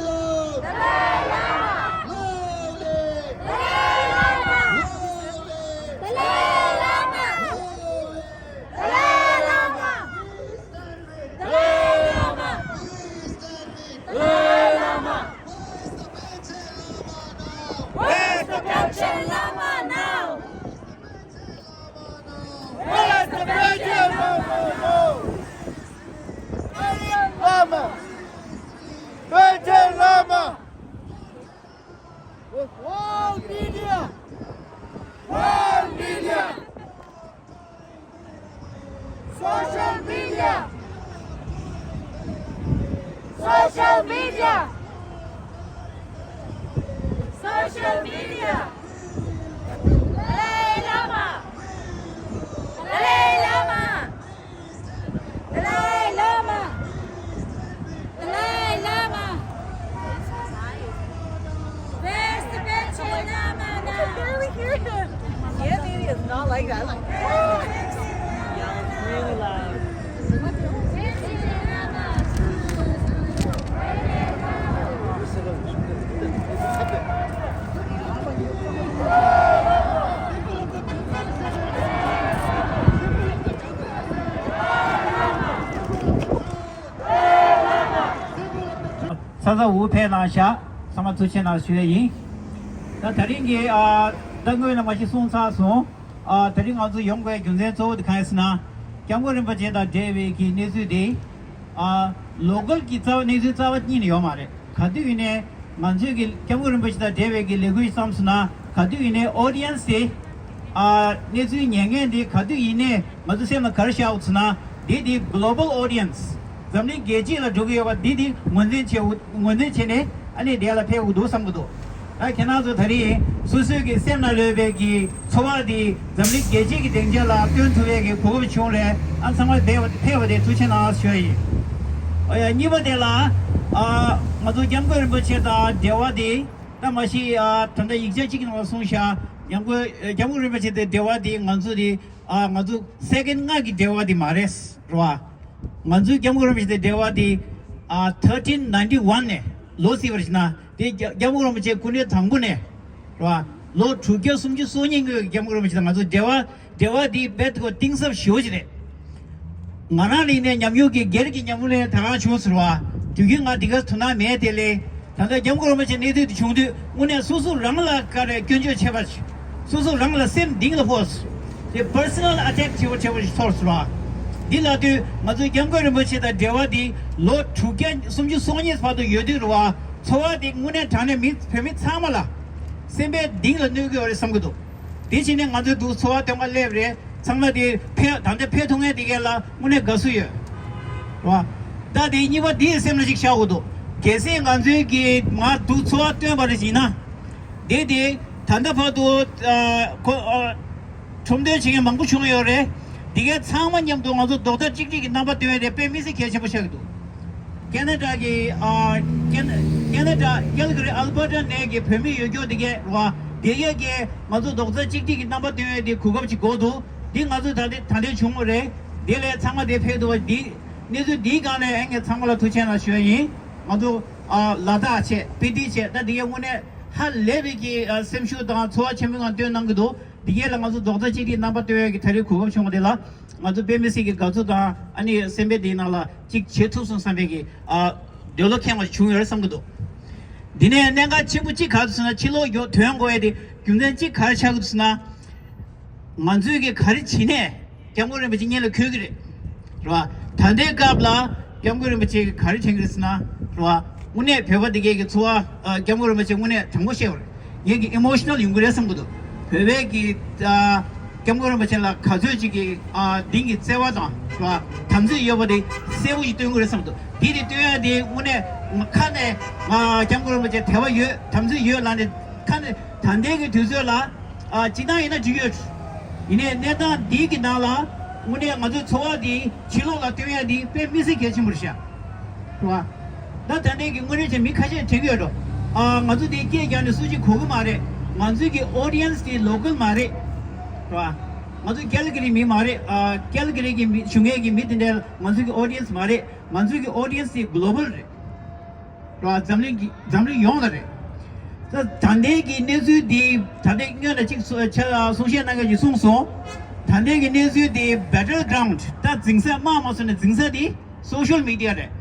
love! Dalai Lama! Loudly! Dalai Lama! Loudly! Dalai Lama! Loudly! Dalai Lama! Dalai Lama! Dalai Lama! Where's the Panchen Lama now? Where's the Panchen Lama now? Panchen Lama! Panchen Lama! World media! World media! Social media! Social media! Social media! Dalai Lama! Dalai Lama! Dalai Lama! Dalai Lama! Where's the Panchen Lama now? I can barely hear him. Yeah, maybe it's not like that. Like, yeah, it's really loud. ས་ས་འུ་ཕེ་ནང་བཞག་ཚང་མ་ཐུགས་ཆེ་གནང་ཞུ་ཡ་ཡིན། ད་ད་རིང་གི་ཨ་ད་སྔོན་ལ་མ་ཤི་གསུངས་ཚར་སོང་། ཨ་ད་རིང་ང་ཚོ་ཡོང་དགོས་རྒྱུ་མཚན་གཙོ་བོ་དེ་གང་ཡིན་ཟེར་ན། སྐྱབས་མགོན་རིན་པོ་ཆེ་དང་འབྲེལ་བའི་གི་གནས་ཚུལ་དེ་ཨ་ལོ་ཀལ་གྱི་རྩ་བ་གནས་ཚུལ་རྩ་བ་ཉིད་ནས་ཡོད་མ་རེད། ག་དུས་ཡིན་ནའི་ང་ཚོས་ཀྱི་སྐྱབས་མགོན་རིན་པོ་ཆེ་དང་འབྲེལ་བའི་གི་ལས་འགུལ་བརྩམས་སོང་ན་ག་དུས་ཡིན་ནའི་ཨོ་ཌི་ཡན་སི་དེ་ཨ་གནས་ཚུལ་ཉན་མཁན་དེ་ག་དུས་ཡིན་ནའི་ང་ཚོ་སེམས་ལ་ག་རེ་བཞག་ཡོད་ཟེར་ན་དེ་དེ་གོ་ལོ་བལ་ཨོ་ཌི་ཡན་སི་འཛམ་གླིང་རྒྱལ་སྤྱི་ལ་འགྲོ་གི་ཡོད་པ་འདི་དེ་ངོས་འཛིན་བྱེད་ངོས་འཛིན་བྱས་ནས་ཨ་ནི་དེ་ལ་ཕེབས་དགོས་འདུག་བསམ་གི་འདུག་ད་ཁྱེད་རང་ཚོ་ད་རེས་སོ་སོའི་གི་སེམས་ནང་ལོས་པའི་གི་ཚོར་བ་འདི་འཛམ་གླིང་རྒྱལ་སྤྱི་གི་སྡིངས་ཆ་ལ་སྟོན་ཐུབ་པའི་གི་གོ་སྐབས་བྱུང་རེད། ཨ་ཚང་མ་ཕེབས་པ་ཕེབས་པ་དེ་ཐུགས་རྗེ་གནང་ཞུ་ཡ་ཡིན། ཨ་ཡ་གཉིས་པ་དེ་ལ་ཨ་ང་ཚོ་སྐྱབས་མགོན་རིན་པོ་ཆེ་དང་འབྲེལ་བ་དེ་ད་མ་གཞི་ཨ་ད་ལྟ་ཡིག་ཆ་གཅིག་གི་ནང་ལ་གསུངས་ཤག་སྐྱབས་མགོན་སྐྱབས་མགོན་རིན་པོ་ཆེ་དང་འབྲེལ་བ་དེ་ང་ཚོ་དེ་ཨ་ང་ཚོ་སེ་ཀེན་ལྔ་གི་འབྲེལ་བ་དེ་མ་རེད་རེད་བ། ང་ཚོའི་སྐྱབས་མགོན་རིན་པོ་ཆེ་དང་འབྲེལ་བ་དེ་ཨ་thirteen ninety one ནས་ལོ་སྲིད་པར་བྱས་ན་དེ་སྐྱབས་སྐྱབས་མགོན་རིན་པོ་ཆེ་སྐུ་ཕྲེང་དང་པོ་ནས་རེད་བ། ལོ་དྲུག་བརྒྱ་སུམ་ཅུ་སོ་གཉིས་སྔོན་གྱི་སྐྱབས་མགོན་རིན་པོ་ཆེ་དང་ང་ཚོ་འབྲེལ་བ་འབྲེལ་བ་འདི་རྦད་དེ་གཏིང་ཟབ་ཞེ་པོ་ཅིག་རེད། ང་རང་ལ་ཡིན་ནའི་ཉམས་མྱོང་གི་སྒེར་གྱི་ཉམས་མྱོང་ལས་ད་གང་བྱུང་ཟེར་བ། དུས་རྒྱུན་ང་འདི་ག་དོ་སྣང་མེད་དེ་ལས། ད་ལྟ་སྐྱབས་མགོན་རིན་པོ་ཆེ་གནས་དུས་དེ་བྱུང་དུས་དངོས་གནས་སོ་སོ་རང་ལ་ག་རེ་སྐྱོན་བརྗོད་བྱས་པ། སོ་སོ་རང་ལ་སེམས་གཏིང་ལ་ཕོག་དེ་པར་སོ་ནལ་ཨ་ཊེག་བྱེད་པ་བྱེད་པ་ཞིག་ཚོར་ཟེར་བ། འདི་ལ་དུས་ང་ཚོ་སྐྱབས་མགོན་རིན་པོ་ཆེ་དང་འབྲེལ་བ་འདི་ལོ་དྲུག་བརྒྱ་སུམ་ཅུ་སོ་གཉིས་བར་དུ་ཡོད་དུས་རེད་བ། ཚོར་བ་འདི་དངོས་གནས་དྲང་གནས་མི་བོད་མི་ཚང་མ་ལ་སེམས་པའི་གཏིང་ལ་གནོད་ཀྱི་ཡོད་རེད་བསམ་གྱི་འདུག་དེ་བྱས་ནས་ང་ཚོའི་འདུག་འཚོ་བ་སྟོན་པ་སླེབས་རེད། ཚང་མ་དེ་ཕེབས་ད་ལྟ་ཕེབས་ཐུབ་མཁན་དེ་གས་ལ་དངོས་གནས་དགའ་བསུ་ཡོད། རེད་བ། ད་དེ་གཉིས་པ་དེའི་སེམས་ལ་ཞིག་བཞག་དགོས་འདུག་གལ་སྲིད་ང་ཚོའི་གི་ང་འདུག་འཚོ་བ་སྟོན་པ་རེད་ཡིན་ན། དེ་དེ་ད་ལྟ་བར་དུ་ཨ་ཁོ་ཨ་ཁྲོམ་སྟོན་བྱེད་མཁན་མང་པོ་བྱུང་ཡོད་རེད། དེ་གས་ཚང་མ་མཉམ་དུ་ང་ཚོ་རྡོག་རྩ་གཅིག་སྒྲིལ་གྱི་རྣམ་པ་སྟོན་ཡ་དེ་དཔེ་མི་སྲིད་གལ་ཆེན་པོ་ཆགས་ཀྱི་འདུག་ཁེ་ན་ཌ་གི་ཨ་ཁེ་ན་ཁེ་ན་ཌ་ཀལ་ག་རི་ཨལ་བྷར་ཊ་ནས་གི་བོད་མི་ཡོད་སྐྱོ་དེ་གས་རེད་བ། དེ་གས་གི་ང་ཚོ་རྡོག་རྩ་གཅིག་སྒྲིལ་གྱི་རྣམ་པ་སྟོན་ཡས་དེ་གོ་སྐབས་ཅིག་དགོས་འདུག་འདི་ང་ཚོ་ད་ལྟ་ད་ལྟ་བྱུང་བ་རེད། དེ་ལས་ཚང་མ་དེ་ཕེབས་འདུག་བ། འདི་གནས་ཚུལ་འདིའི་སྒང་ནས་ཨ་ངས་ཚང་མ་ལ་ཐུགས་རྗེ་གནང་ཞུ་ཡ་ཡིན། ང་ཚོ་ཨ་ལ་དྭགས་བྱས་སྤི་ཏི་བྱས་ད་དེ་གས་དངོས་གནས་ཧ་ལས་པའི་གི་ཨ་སེམས་ཤུགས་དང་ཚོར་བ་ཆེན་པོའི་ངང་སྟོན་གནང་གི་འདུག་འདི་གས་ལ་ང་ཚོ་རྡོག་རྩ་གཅིག་སྒྲིལ་རྣམ་པ་སྟོན་ཡས་ཀྱི་ད་རེས་གོ་སྐབས་བྱུང་བ་དེ་ལ་ང་ཚོ་དཔེ་མི་སྲིད་ཀྱི་དགའ་བསུ་དང་ཨ་ནི་སེམས་པའི་དེའི་ནང་ལ་གཅིག་བྱེད་ཐུབ་སོང་བསམ་པའི་གི་ཨ་འདོད་བློ་ཁེངས་པ་བྱུང་ཡོད་རེད་བསམ་གྱི་འདུག་འདི་ནས་གནད་འགག་ཆེན་པོ་གཅིག་ག་རེ་ཟེར་ན་ཕྱི་ལོགས་ཡོད་དོན་དགོས་ཡས་དེ་རྒྱུ་མཚན་གཅིག་ག་རེ་ཆགས་ཀྱི་འདུག་ཟེར་ན། ང་ཚོས་ཀྱི་ག་རེ་བྱེད་ནས་སྐྱབས་མགོན་རིན་པོ་ཆེ་སྔོན་ལ་འཁོད་ཀྱི་རེད། རེད་བ། ད་ལྟའི་སྐབས་ལ་སྐྱབས་མགོན་རིན་པོ་ཆེ་གིས་ག་རེ་དྲན་གྱི་རེད་ཟེར་ན། རེད་བ། དངོས་གནས་བོད་པ་འདི་གའི་གི་ཚོར་བ་ཨ་སྐྱབས་མགོན་རིན་པོ་ཆེ་དངོས་གནས་དྲང་པོ་བཤད་པ་རེད། ངེད་ཀྱི་ཨི་མོ་ཤི་ནལ་ཡོང་གི་རེད་བསམ་གི་འདུག་བོད་པའི་གི་ཨ་སྐྱབས་མགོན་རིན་པོ་ཆེ་ལ་ག་ཚོད་ཅིག་གི་ཨ་གཏིང་གི་བརྩེ་བ་དང་རེད་བ། དམ་ཚིག་ཡོད་པ་དེ་གསལ་པོ་ཞིག་སྟོན་གི་རེད་བསམ་གི་འདུག་དེ་དེ་སྟོན་ཡ་དེ་དངོས་གནས་ང་ཁ་ནས་ང་སྐྱབས་མགོན་རིན་པོ་ཆེ་དད་པ་ཡོད་དམ་ཚིག་ཡོད་ལབ་ནས་ཁ་ནས་ད་ལྟའི་གི་དུས་ཚོད་ལ་ཨ་སྤྱིར་བཏང་ཡིན་ན་འགྲིག་ཡོད། ཡིན་ནའི་གནས་སྟངས་འདི་གི་ནང་ལ་དངོས་གནས་ང་ཚོའི་ཚོར་བ་འདི་ཕྱི་ལོགས་ལ་སྟོན་ཡ་འདི་དཔེ་མི་སྲིད་གལ་ཆེན་པོ་རེད་ཤག་རེད་བ། ད་ད་ལྟའི་གི་དངོས་གནས་བྱས་མི་ཁ་ཤས་དྲན་གྱི་ཡོད་འགྲོ། ཨ་ང་ཚོ་འདི་སྐད་རྒྱག་ནས་སུ་གཅིག་གོ་གི་མ་རེད། ང་ཚོའི་གི་ཨོ་ཌི་ཡན་སི་འདི་ལོ་ཀལ་མ་རེད། རེད་བ། ང་ཚོ་ཀལ་ག་རི་མི་མ་རེད། ཨ་ཀལ་ག་རི་གི་མི་བཞུགས་མཁན་གི་མི་དེ་འདྲ་ང་ཚོའི་གི་ཨོ་ཌི་ཡན་སི་མ་རེད། ང་ཚོའི་གི་ཨོ་ཌི་ཡན་སི་འདི་གྷོ་ལོ་བལ་རེད། ར་འཛམ་གླིང་གི་འཛམ་གླིང་ཡོངས་ལ་རེད། ད་ད་ལྟའི་གི་གནས་ཚུལ་འདི་ད་ལྟའི་སྔོན་ལ་གཅིག་གསུ་ཆ་གསུང་བཤད་གནང་མཁན་གྱིས་གསུངས་སོང་། ད་ལྟའི་གི་གནས་ཚུལ་འདི་བྷེ་ཊལ་གྷ་རའུན་ཌི་ད་འཛིང་ས་དམག་མ་སོང་ནས་འཛིང་ས་འདི་སོ་ཤལ་མི་ཌི་ཡ་རེད།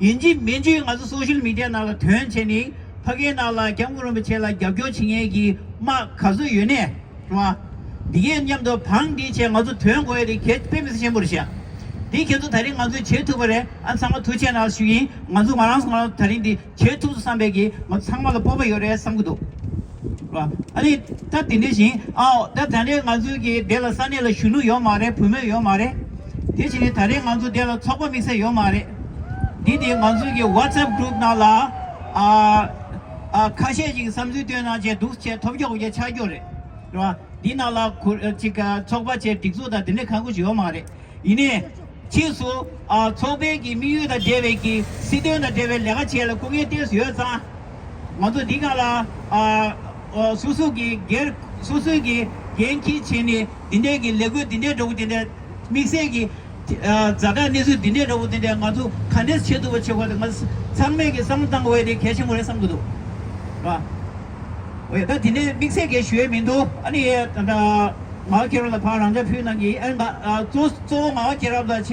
ཡིན་གཅིག་མིན་གཅིག་ང་ཚོ་སོ་ཤལ་མི་ཌི་ཡ་ནང་ལ་ཐོན་བྱས་ནས་ཕ་གིའི་ནང་ལ་སྐྱབས་མགོན་རིན་པོ་ཆེ་ལ་རྒྱབ་སྐྱོར་བྱེད་མཁན་གྱི་དམག་ག་ཚོད་ཡོད་ནའི། རེད་བ། འདི་གའི་མཉམ་དུ་བང་སྒྲིག་བྱས་ང་ཚོ་ཐོན་དགོས་ཡ་དེ་གལ་དཔེ་མི་སྲིད་ཆེན་པོ་རེད་ཤག་འདི་ཁྱེད་ཚོ་ད་རིང་ང་ཚོས་བྱེད་ཐུབ་པ་རེད། ཨ་ཚང་མ་ཐུགས་རྗེ་གནང་ཞུ་ཡིན། ང་ཚོ་ང་རང་ཚོ་ང་རང་ཚོ་ད་རིང་འདི་བྱེད་ཐུབ་སོང་བསམ་པའི་གི་ང་ཚོ་ཚང་མ་ལ་སྤོབས་པ་ཡོད་རེད་བསམ་གི་འདུག་རེད་བ། ཨ་ནི་ད་དེ་འདྲ་བཞིན་ཨའོ་ད་ད་རིང་ང་ཚོའི་གི་དེ་ལ་ས་གནས་ལ་གཞོན་ནུ་ཡོད་མ་རེད། བུད་མེད་ཡོད་མ་རེད། དེ་བྱས་ནས་ད་རིང་ང་ཚོ་དེ་ལ་ཚོགས་པ་དམིགས་བསལ་ཡོད་མ་རེད། འདི་དེ་ང་ཚོའི་གི་ཝ་ཊི་སི་ཨེབ་གུ་རུབ་ནང་ལ་ཨ་ཨ་ཁ་ཤས་ཅིག་བསམ་ཚུལ་བཏོན་གནང་བྱས་འདུག་བྱས་ཐོབ་རྒྱག་དགོས་ཀྱི་ཆགས་རྒྱུ་རེད། རེད་བ། འདི་ནང་ལ་གུ་ཅིག་ཚོགས་པ་བྱས་སྒྲིག་འཛུགས་དང་དེ་འདྲ་གང་དགོས་ཅིག་ཡོད་མ་རེད། ཡིན་ནའི་ཕྱིས་སུ་ཨ་ཚོགས་པའི་གི་དམིགས་ཡུལ་དང་འབྲེལ་བའི་གི་སྲིད་དོན་དང་འབྲེལ་བའི་ལས་ཀ་བྱས་ལ་སྐུ་ངལ་ཏོག་ཙམ་ཡོད་ཙང་། ང་ཚོ་འདི་སྒང་ལ་ཨ་ཨ་སོ་སོ་གི་སྒེར་སོ་སོའི་གི་འགན་འཁྱེར་བྱས་ནས་འདི་འདྲའི་གི་ལས་འགུལ་འདི་འདྲའི་འགྲོ་གི་འདི་འདྲའི་དམིགས་བསལ་གི་ཛ་དྲག་གནས་ཚུལ་འདི་འདྲའི་འདྲ་བོ་དེ་འདྲ་ང་ཚོ་ག་འདྲས་བྱེད་ཐུབ་པ་བྱེད་དགོས་དེ་ང་ཚང་མས་ཀྱི་བསམ་བློ་བཏང་དགོས་ཡ་དེ་གལ་ཆེན་པོ་རེད་བསམ་གྱི་འདུག་ར། འོ་ཡ་ད་དེ་ནས་དམིགས་བསལ་གྱི་ཞུ་ཡས་མི་འདུག་ཨ་ནི་ཡ་ད་ད་ངག་དབང་མཁྱེན་རབ་ལ་ཕར་རང་འཇགས་ཕུལ་གནང་གི་ཨ་ནི་ང་ཨ་གཙོ་གཙོ་བོ་ངག་དབང་མཁྱེན་རབ་དང་བྱས་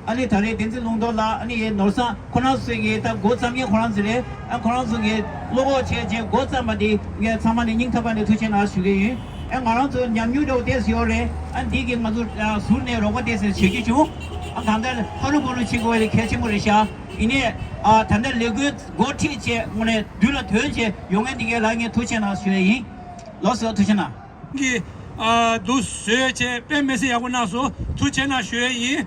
ཨ་ནི་ད་རེས་བསྟན་འཛིན་ལུང་རྟོགས་ལགས་ཨ་ནི་ཡ་ནོར་བཟང་ཁོ་རང་ཚོས་ཀྱི་ད་འགོ་བརྩམས་མཁན་ཁོ་རང་ཚོ་རེད། ཨ་ཁོ་རང་ཚོ་གི་བློ་ཁོག་བྱས་རྗེས་འགོ་བརྩམས་པ་དེ་ངས་ཚང་མ་ནས་སྙིང་ཐག་པ་ནས་ཐུགས་རྗེ་གནང་ཞུ་གི་ཡིན། ཨ་ང་རང་ཚོ་ཉམས་མྱོང་འདྲ་བོ་ཏོག་ཙམ་ཡོད་རེད། ཨ་འདི་གིས་ང་ཚོ་ཨ་ཟུར་ནས་རོགས་པ་ཏོག་ཙམ་བྱེད་ཀྱི་བྱུང་། ཨ་གང་ལྟར་ཧ་རུ་བུ་རུ་བྱེད་དགོས་པ་དེ་གལ་ཆེན་པོ་རེད་ཤག་ཡིན་ནའི་ཨ་ད་ལྟ་ལས་འགུལ་འགོ་ཁྲིད་བྱས་དངོས་གནས་མདུན་ལ་ཐོན་བྱས་ཡོང་མཁན་འདི་གའི་ལ་ངས་ཐུགས་རྗེ་གནང་ཞུ་ཡས་ཡིན། ལགས་སོ་ཐུགས་རྗེ་གནང་། གི་ཨ་འདུག་བཟོས་བྱས་དཔེ་མི་སྲིད་ཡག་པོ་གནང་སོང་། ཐུགས་རྗེ་གནང་ཞུ་ཡས་ཡིན།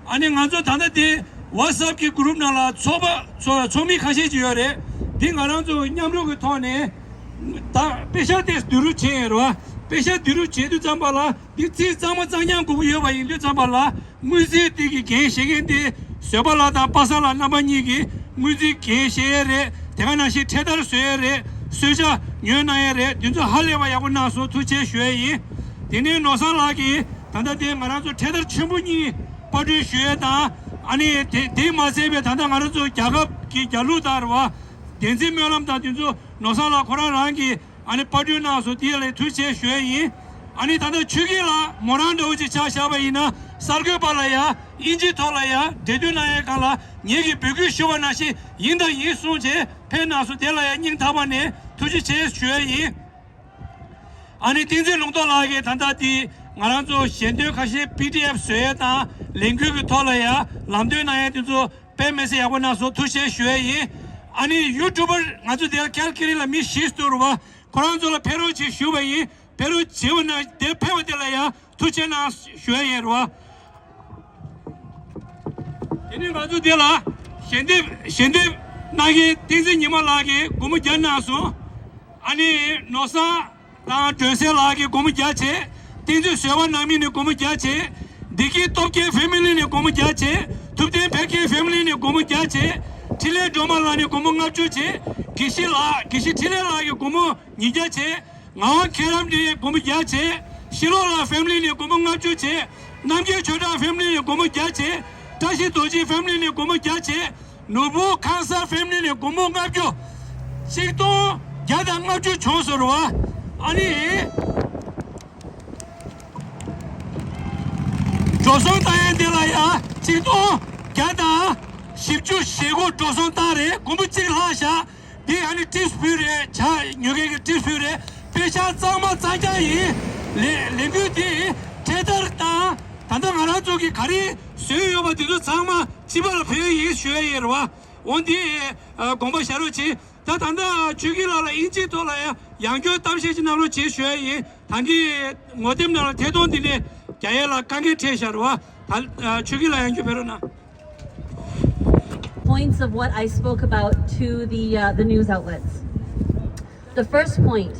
ཨ་ནི་ང་ཚོ་ད་ལྟ་དེ་ཝ་ཊི་སི་ཨེབ་གི་གུ་རུབ་ནང་ལ་ཚོགས་པ་ཚོ་ཚོགས་མི་ཁ་ཤས་ཅིག་ཡོད་རེད། དེ་ང་རང་ཚོ་མཉམ་རུབ་ཀྱི་ཐོག་ནས་ད་དཔེ་ཤག་དེ་བསྡུ་རུབ་བྱས་ཡོད་རེད་བ། དཔེ་ཤག་བསྡུ་རུབ་བྱེད་དུས་ཙམ་པ་ལ་འདི་ཚིག་གཙང་མ་གཙང་རྐྱང་དགོས་ཀྱི་ཡོད་པ་ཡིན་དུས་ཙམ་པ་ལ་དངུལ་རྩིས་དེ་གི་འགན་བཞེས་མཁན་དེ་བཟོད་པ་ལགས་དང་པ་སངས་ལགས་རྣམ་པ་གཉིས་ཀྱིས་དངུལ་རྩིས་འགན་བཞེས་ཡས་རེད། དེ་ག་ནང་བཞིན་འཕྲེད་དར་བཟོ་ཡས་རེད། གསོལ་ཇ་ཉོས་གནང་ཡས་རེད། དེ་ཚོ་ཧ་ལས་པ་ཡག་པོ་གནང་སོང་། ཐུགས་རྗེ་ཆེ་ཞུ་ཡས་ཡིན། དེ་ནས་ནོར་བཟང་ལགས་ཀྱིས་ད་ལྟ་དེ་ང་རང་ཚོ་འཕྲེད་དར་ཆེན་པོ་གཉིས་པར་སྐྲུན་ཞུ་ཡས་དང་། ཨ་ནི་དེ་དེ་མ་ཟད་པའི་ད་ལྟ་ང་རང་ཚོ་རྒྱལ་ཁབ་ཀྱི་རྒྱལ་གླུ་དང་རེད་བ། བདེན་ཚིག་སྨོན་ལམ་དང་དེ་ཚོ་ནོར་བཟང་ལགས་ཁོ་རང་རང་གིས་ཨ་ནི་པར་སྐྲུན་གནང་སོང་། དེ་ལ་ཐུགས་རྗེ་ཆེ་ཞུ་ཡས་ཡིན། ཨ་ནི་ད་ལྟ་ཆོས་སྐྱིད་ལགས་མོ་རང་འདྲ་བོ་ཅིག་ཆ་བཞག་པ་ཡིན་ན་གསར་འགོད་པ་ལ་ཡ་དབྱིན་ཇིའི་ཐོག་ལ་ཡ་འབྲེལ་མཐུད་གནང་ཡས་སྒང་ལ་ངེད་ཀྱིས་འབོད་སྐུལ་ཞུ་བ་ནང་བཞིན་ཡིན་དང་ཡིན་གསུངས་བྱས་ཕེབས་གནང་སོང་། དེ་ལ་ཡ་སྙིང་ཐག་པ་ནས་ཐུགས་རྗེ་ཆེ་ཞུ་ཡས་ཡིན། ཨ་ནི་བསྟན་འཛིན་ལུང་རྟོགས་ལགས་ཀྱིས་ད་ལྟ་འདི་ང་རང་ཚོ་ཞལ་འདོན་ཁ་ཤས་པི་ཌི་ཨེཕ་བཟོ་ཡས་དང་ལས་འགུལ་གྱི་ཐོག་ལ་ཡ་ལམ་སྟོན་གནང་ཡས་དེ་ཚོ་དཔེ་མི་སྲིད་ཡག་པོ་གནང་སོང་། ཐུགས་རྗེ་ཆེ་ཞུ་ཡས་ཡིན། ཨ་ནི་ཡུ་ཊུབ་པར་ང་ཚོ་འདིར་ཀལ་ཀི་རི་ལ་མི་བཞི་ཙམ་འདུག་རེད་བ། ཁོ་རང་ཚོ་ལ་ཕེབས་རོགས་བྱེད་ཞུ་བ་ཡིན། ཕེབས་རོགས་བྱེད་པ་ན་དེ་ཕེབས་པ་དེ་ལ་ཡ་ཐུགས་རྗེ་གནང་ཞུ་ཡས་ཡིན་རེད་བ། དེ་ནས་ང་ཚོ་འདི་ལ་ཞལ་འདེབས་ཞལ་འདེབས་གནང་མཁན་བསྟན་འཛིན་ཉི་མ་ལགས་ཀྱིས་སྒོར་མོ་བརྒྱ་གནང་སོང་། ཨ་ནི་ནོར་བཟང་དང་སྒྲོན་གསལ་ལགས་ཀྱིས་སྒོར་མོ་བརྒྱ་བྱས། བསྟན་འཛིན་བཟོད་པ་རྣམ་གཉིས་ནས་སྒོར་མོ་བརྒྱ་བྱས། བདེ་སྐྱིད་སྟོབས་རྒྱལ་ཕེ་མི་ལི་ནས་སྒོར་མོ་བརྒྱ་བྱས། ཐུབ་བསྟན་འཕེལ་རྒྱས་ཕེ་མི་ལི་ནས་སྒོར་མོ་བརྒྱ་བྱས། འཕྲིན་ལས་སྒྲོལ་མ་ལགས་ནས་སྒོར་མོ་ལྔ་བཅུ་བྱས། དགེ་བཤེས་ལགས་དགེ་བཤེས་འཕྲིན་ལས་ལགས་ཀྱིས་སྒོར་མོ་ཉིས་བརྒྱ་བྱས། ངག་དབང་མཁྱེན་རབ་ནས་སྒོར་མོ་བརྒྱ་བྱས། ཤེས་རབ་ལགས་ཕེ་མི་ལི་ནས་སྒོར་མོ་ལྔ་བཅུ་བྱས། རྣམ་རྒྱལ་ཆོས་གྲགས་ཕེ་མི་ལི་ནས་སྒོར་མོ་བརྒྱ་བྱས། བཀྲ་ཤིས་རྡོ་རྗེ་ཕེ་མི་ལི་ནས་སྒོར་མོ་བརྒྱ་བྱས། ནོར་བུ་ཁང་གསར་ཕེ་མི་ལི་ནས་སྒོར་མོ་ལྔ་བཅུ། ཆིག་སྟོང་བརྒྱ་དང་ལྔ་བཅུ་བྱུང་སོང་རེད་བ། ཨ་ནི་འགྲོ་སོང་བཏང་ཡས་འདི་ལ་ཡ་ཆིག་སྟོང་བརྒྱ་དང་བཞི་བཅུ་ཞེ་དགུ་འགྲོ་སོང་བཏང་རེད། སྒོར་མོ་གཅིག་ལྷག་བཞག་འདི་ཨ་ནི་ཊིབ་སི་ཕུལ་རེད། ཇ་ཉོ་མཁན་གྱི་ཊིབ་སི་ཕུལ་རེད། དཔེ་ཆ་གཙང་མ་གཙང་རྐྱང་ཡིན། ལས་ལས་འགུལ་འདི་འཕྲེད་དར་དང་ད་ལྟ་ང་རང་ཚོ་གི་ག་རེ་བཟོས་ཡོད་པ་འདི་ཚོ་ཚང་མ་སྤྱི་པ་ལ་ཕུལ་ཡིན་ཞུ་ཡ་ཡིན་རེད་བ། འོ་འདི་ཨ་དགོངས་པ་བཞག་རོགས་གྱིས། ད་ད་ལྟ་ཆོས་སྐྱིད་ལགས་ལ་དབྱིན་ཇིའི་ཐོག་ལ་ཡང་ཡང་བསྐྱར་གཏམ་བཤད་ཅིག་གནང་རོགས་གྱིས་ཞུ་ཡ་ཡིན། ད་གིན་ངོ་དེབ་ནང་ལ་ཐད་གཏོང་འདི་ནས་རྒྱག་ཡ་ལ་དཀའ་ངལ་འཕྲད་བཞག་རེད་བ། ད་ཨ་ཆོས་སྐྱིད་ལགས་ཡང་བསྐྱར་ཕེབས་རོགས་གནང་། Points of what I spoke about to the, uh, the news outlets. The first point,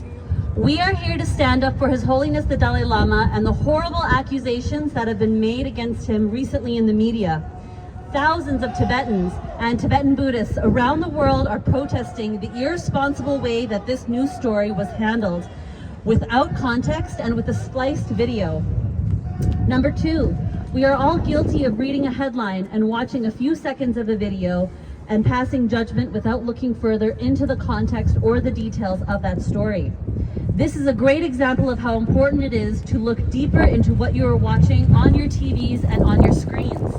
we are here to stand up for His Holiness the Dalai Lama and the horrible accusations that have been made against him recently in the media. Thousands of Tibetans and Tibetan Buddhists around the world are protesting the irresponsible way that this news story was handled, without context and with a spliced video. Number two, we are all guilty of reading a headline and watching a few seconds of a video and passing judgment without looking further into the context or the details of that story. This is a great example of how important it is to look deeper into what you are watching on your T Vs and on your screens.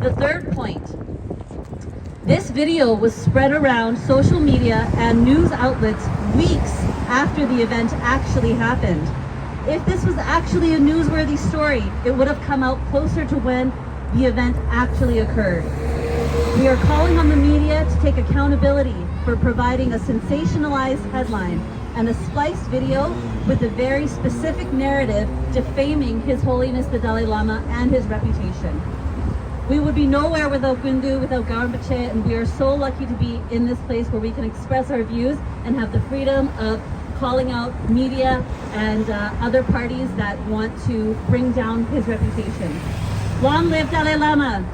The third point, this video was spread around social media and news outlets weeks after the event actually happened. If this was actually a newsworthy story, it would have come out closer to when the event actually occurred. We are calling on the media to take accountability for providing a sensationalized headline and a spliced video with a very specific narrative defaming His Holiness the Dalai Lama and his reputation. We would be nowhere without Göngu, without Gawar Rinpoche, and we are so lucky to be in this place where we can express our views and have the freedom of calling out media and, uh, other parties that want to bring down his reputation. Long live Dalai Lama!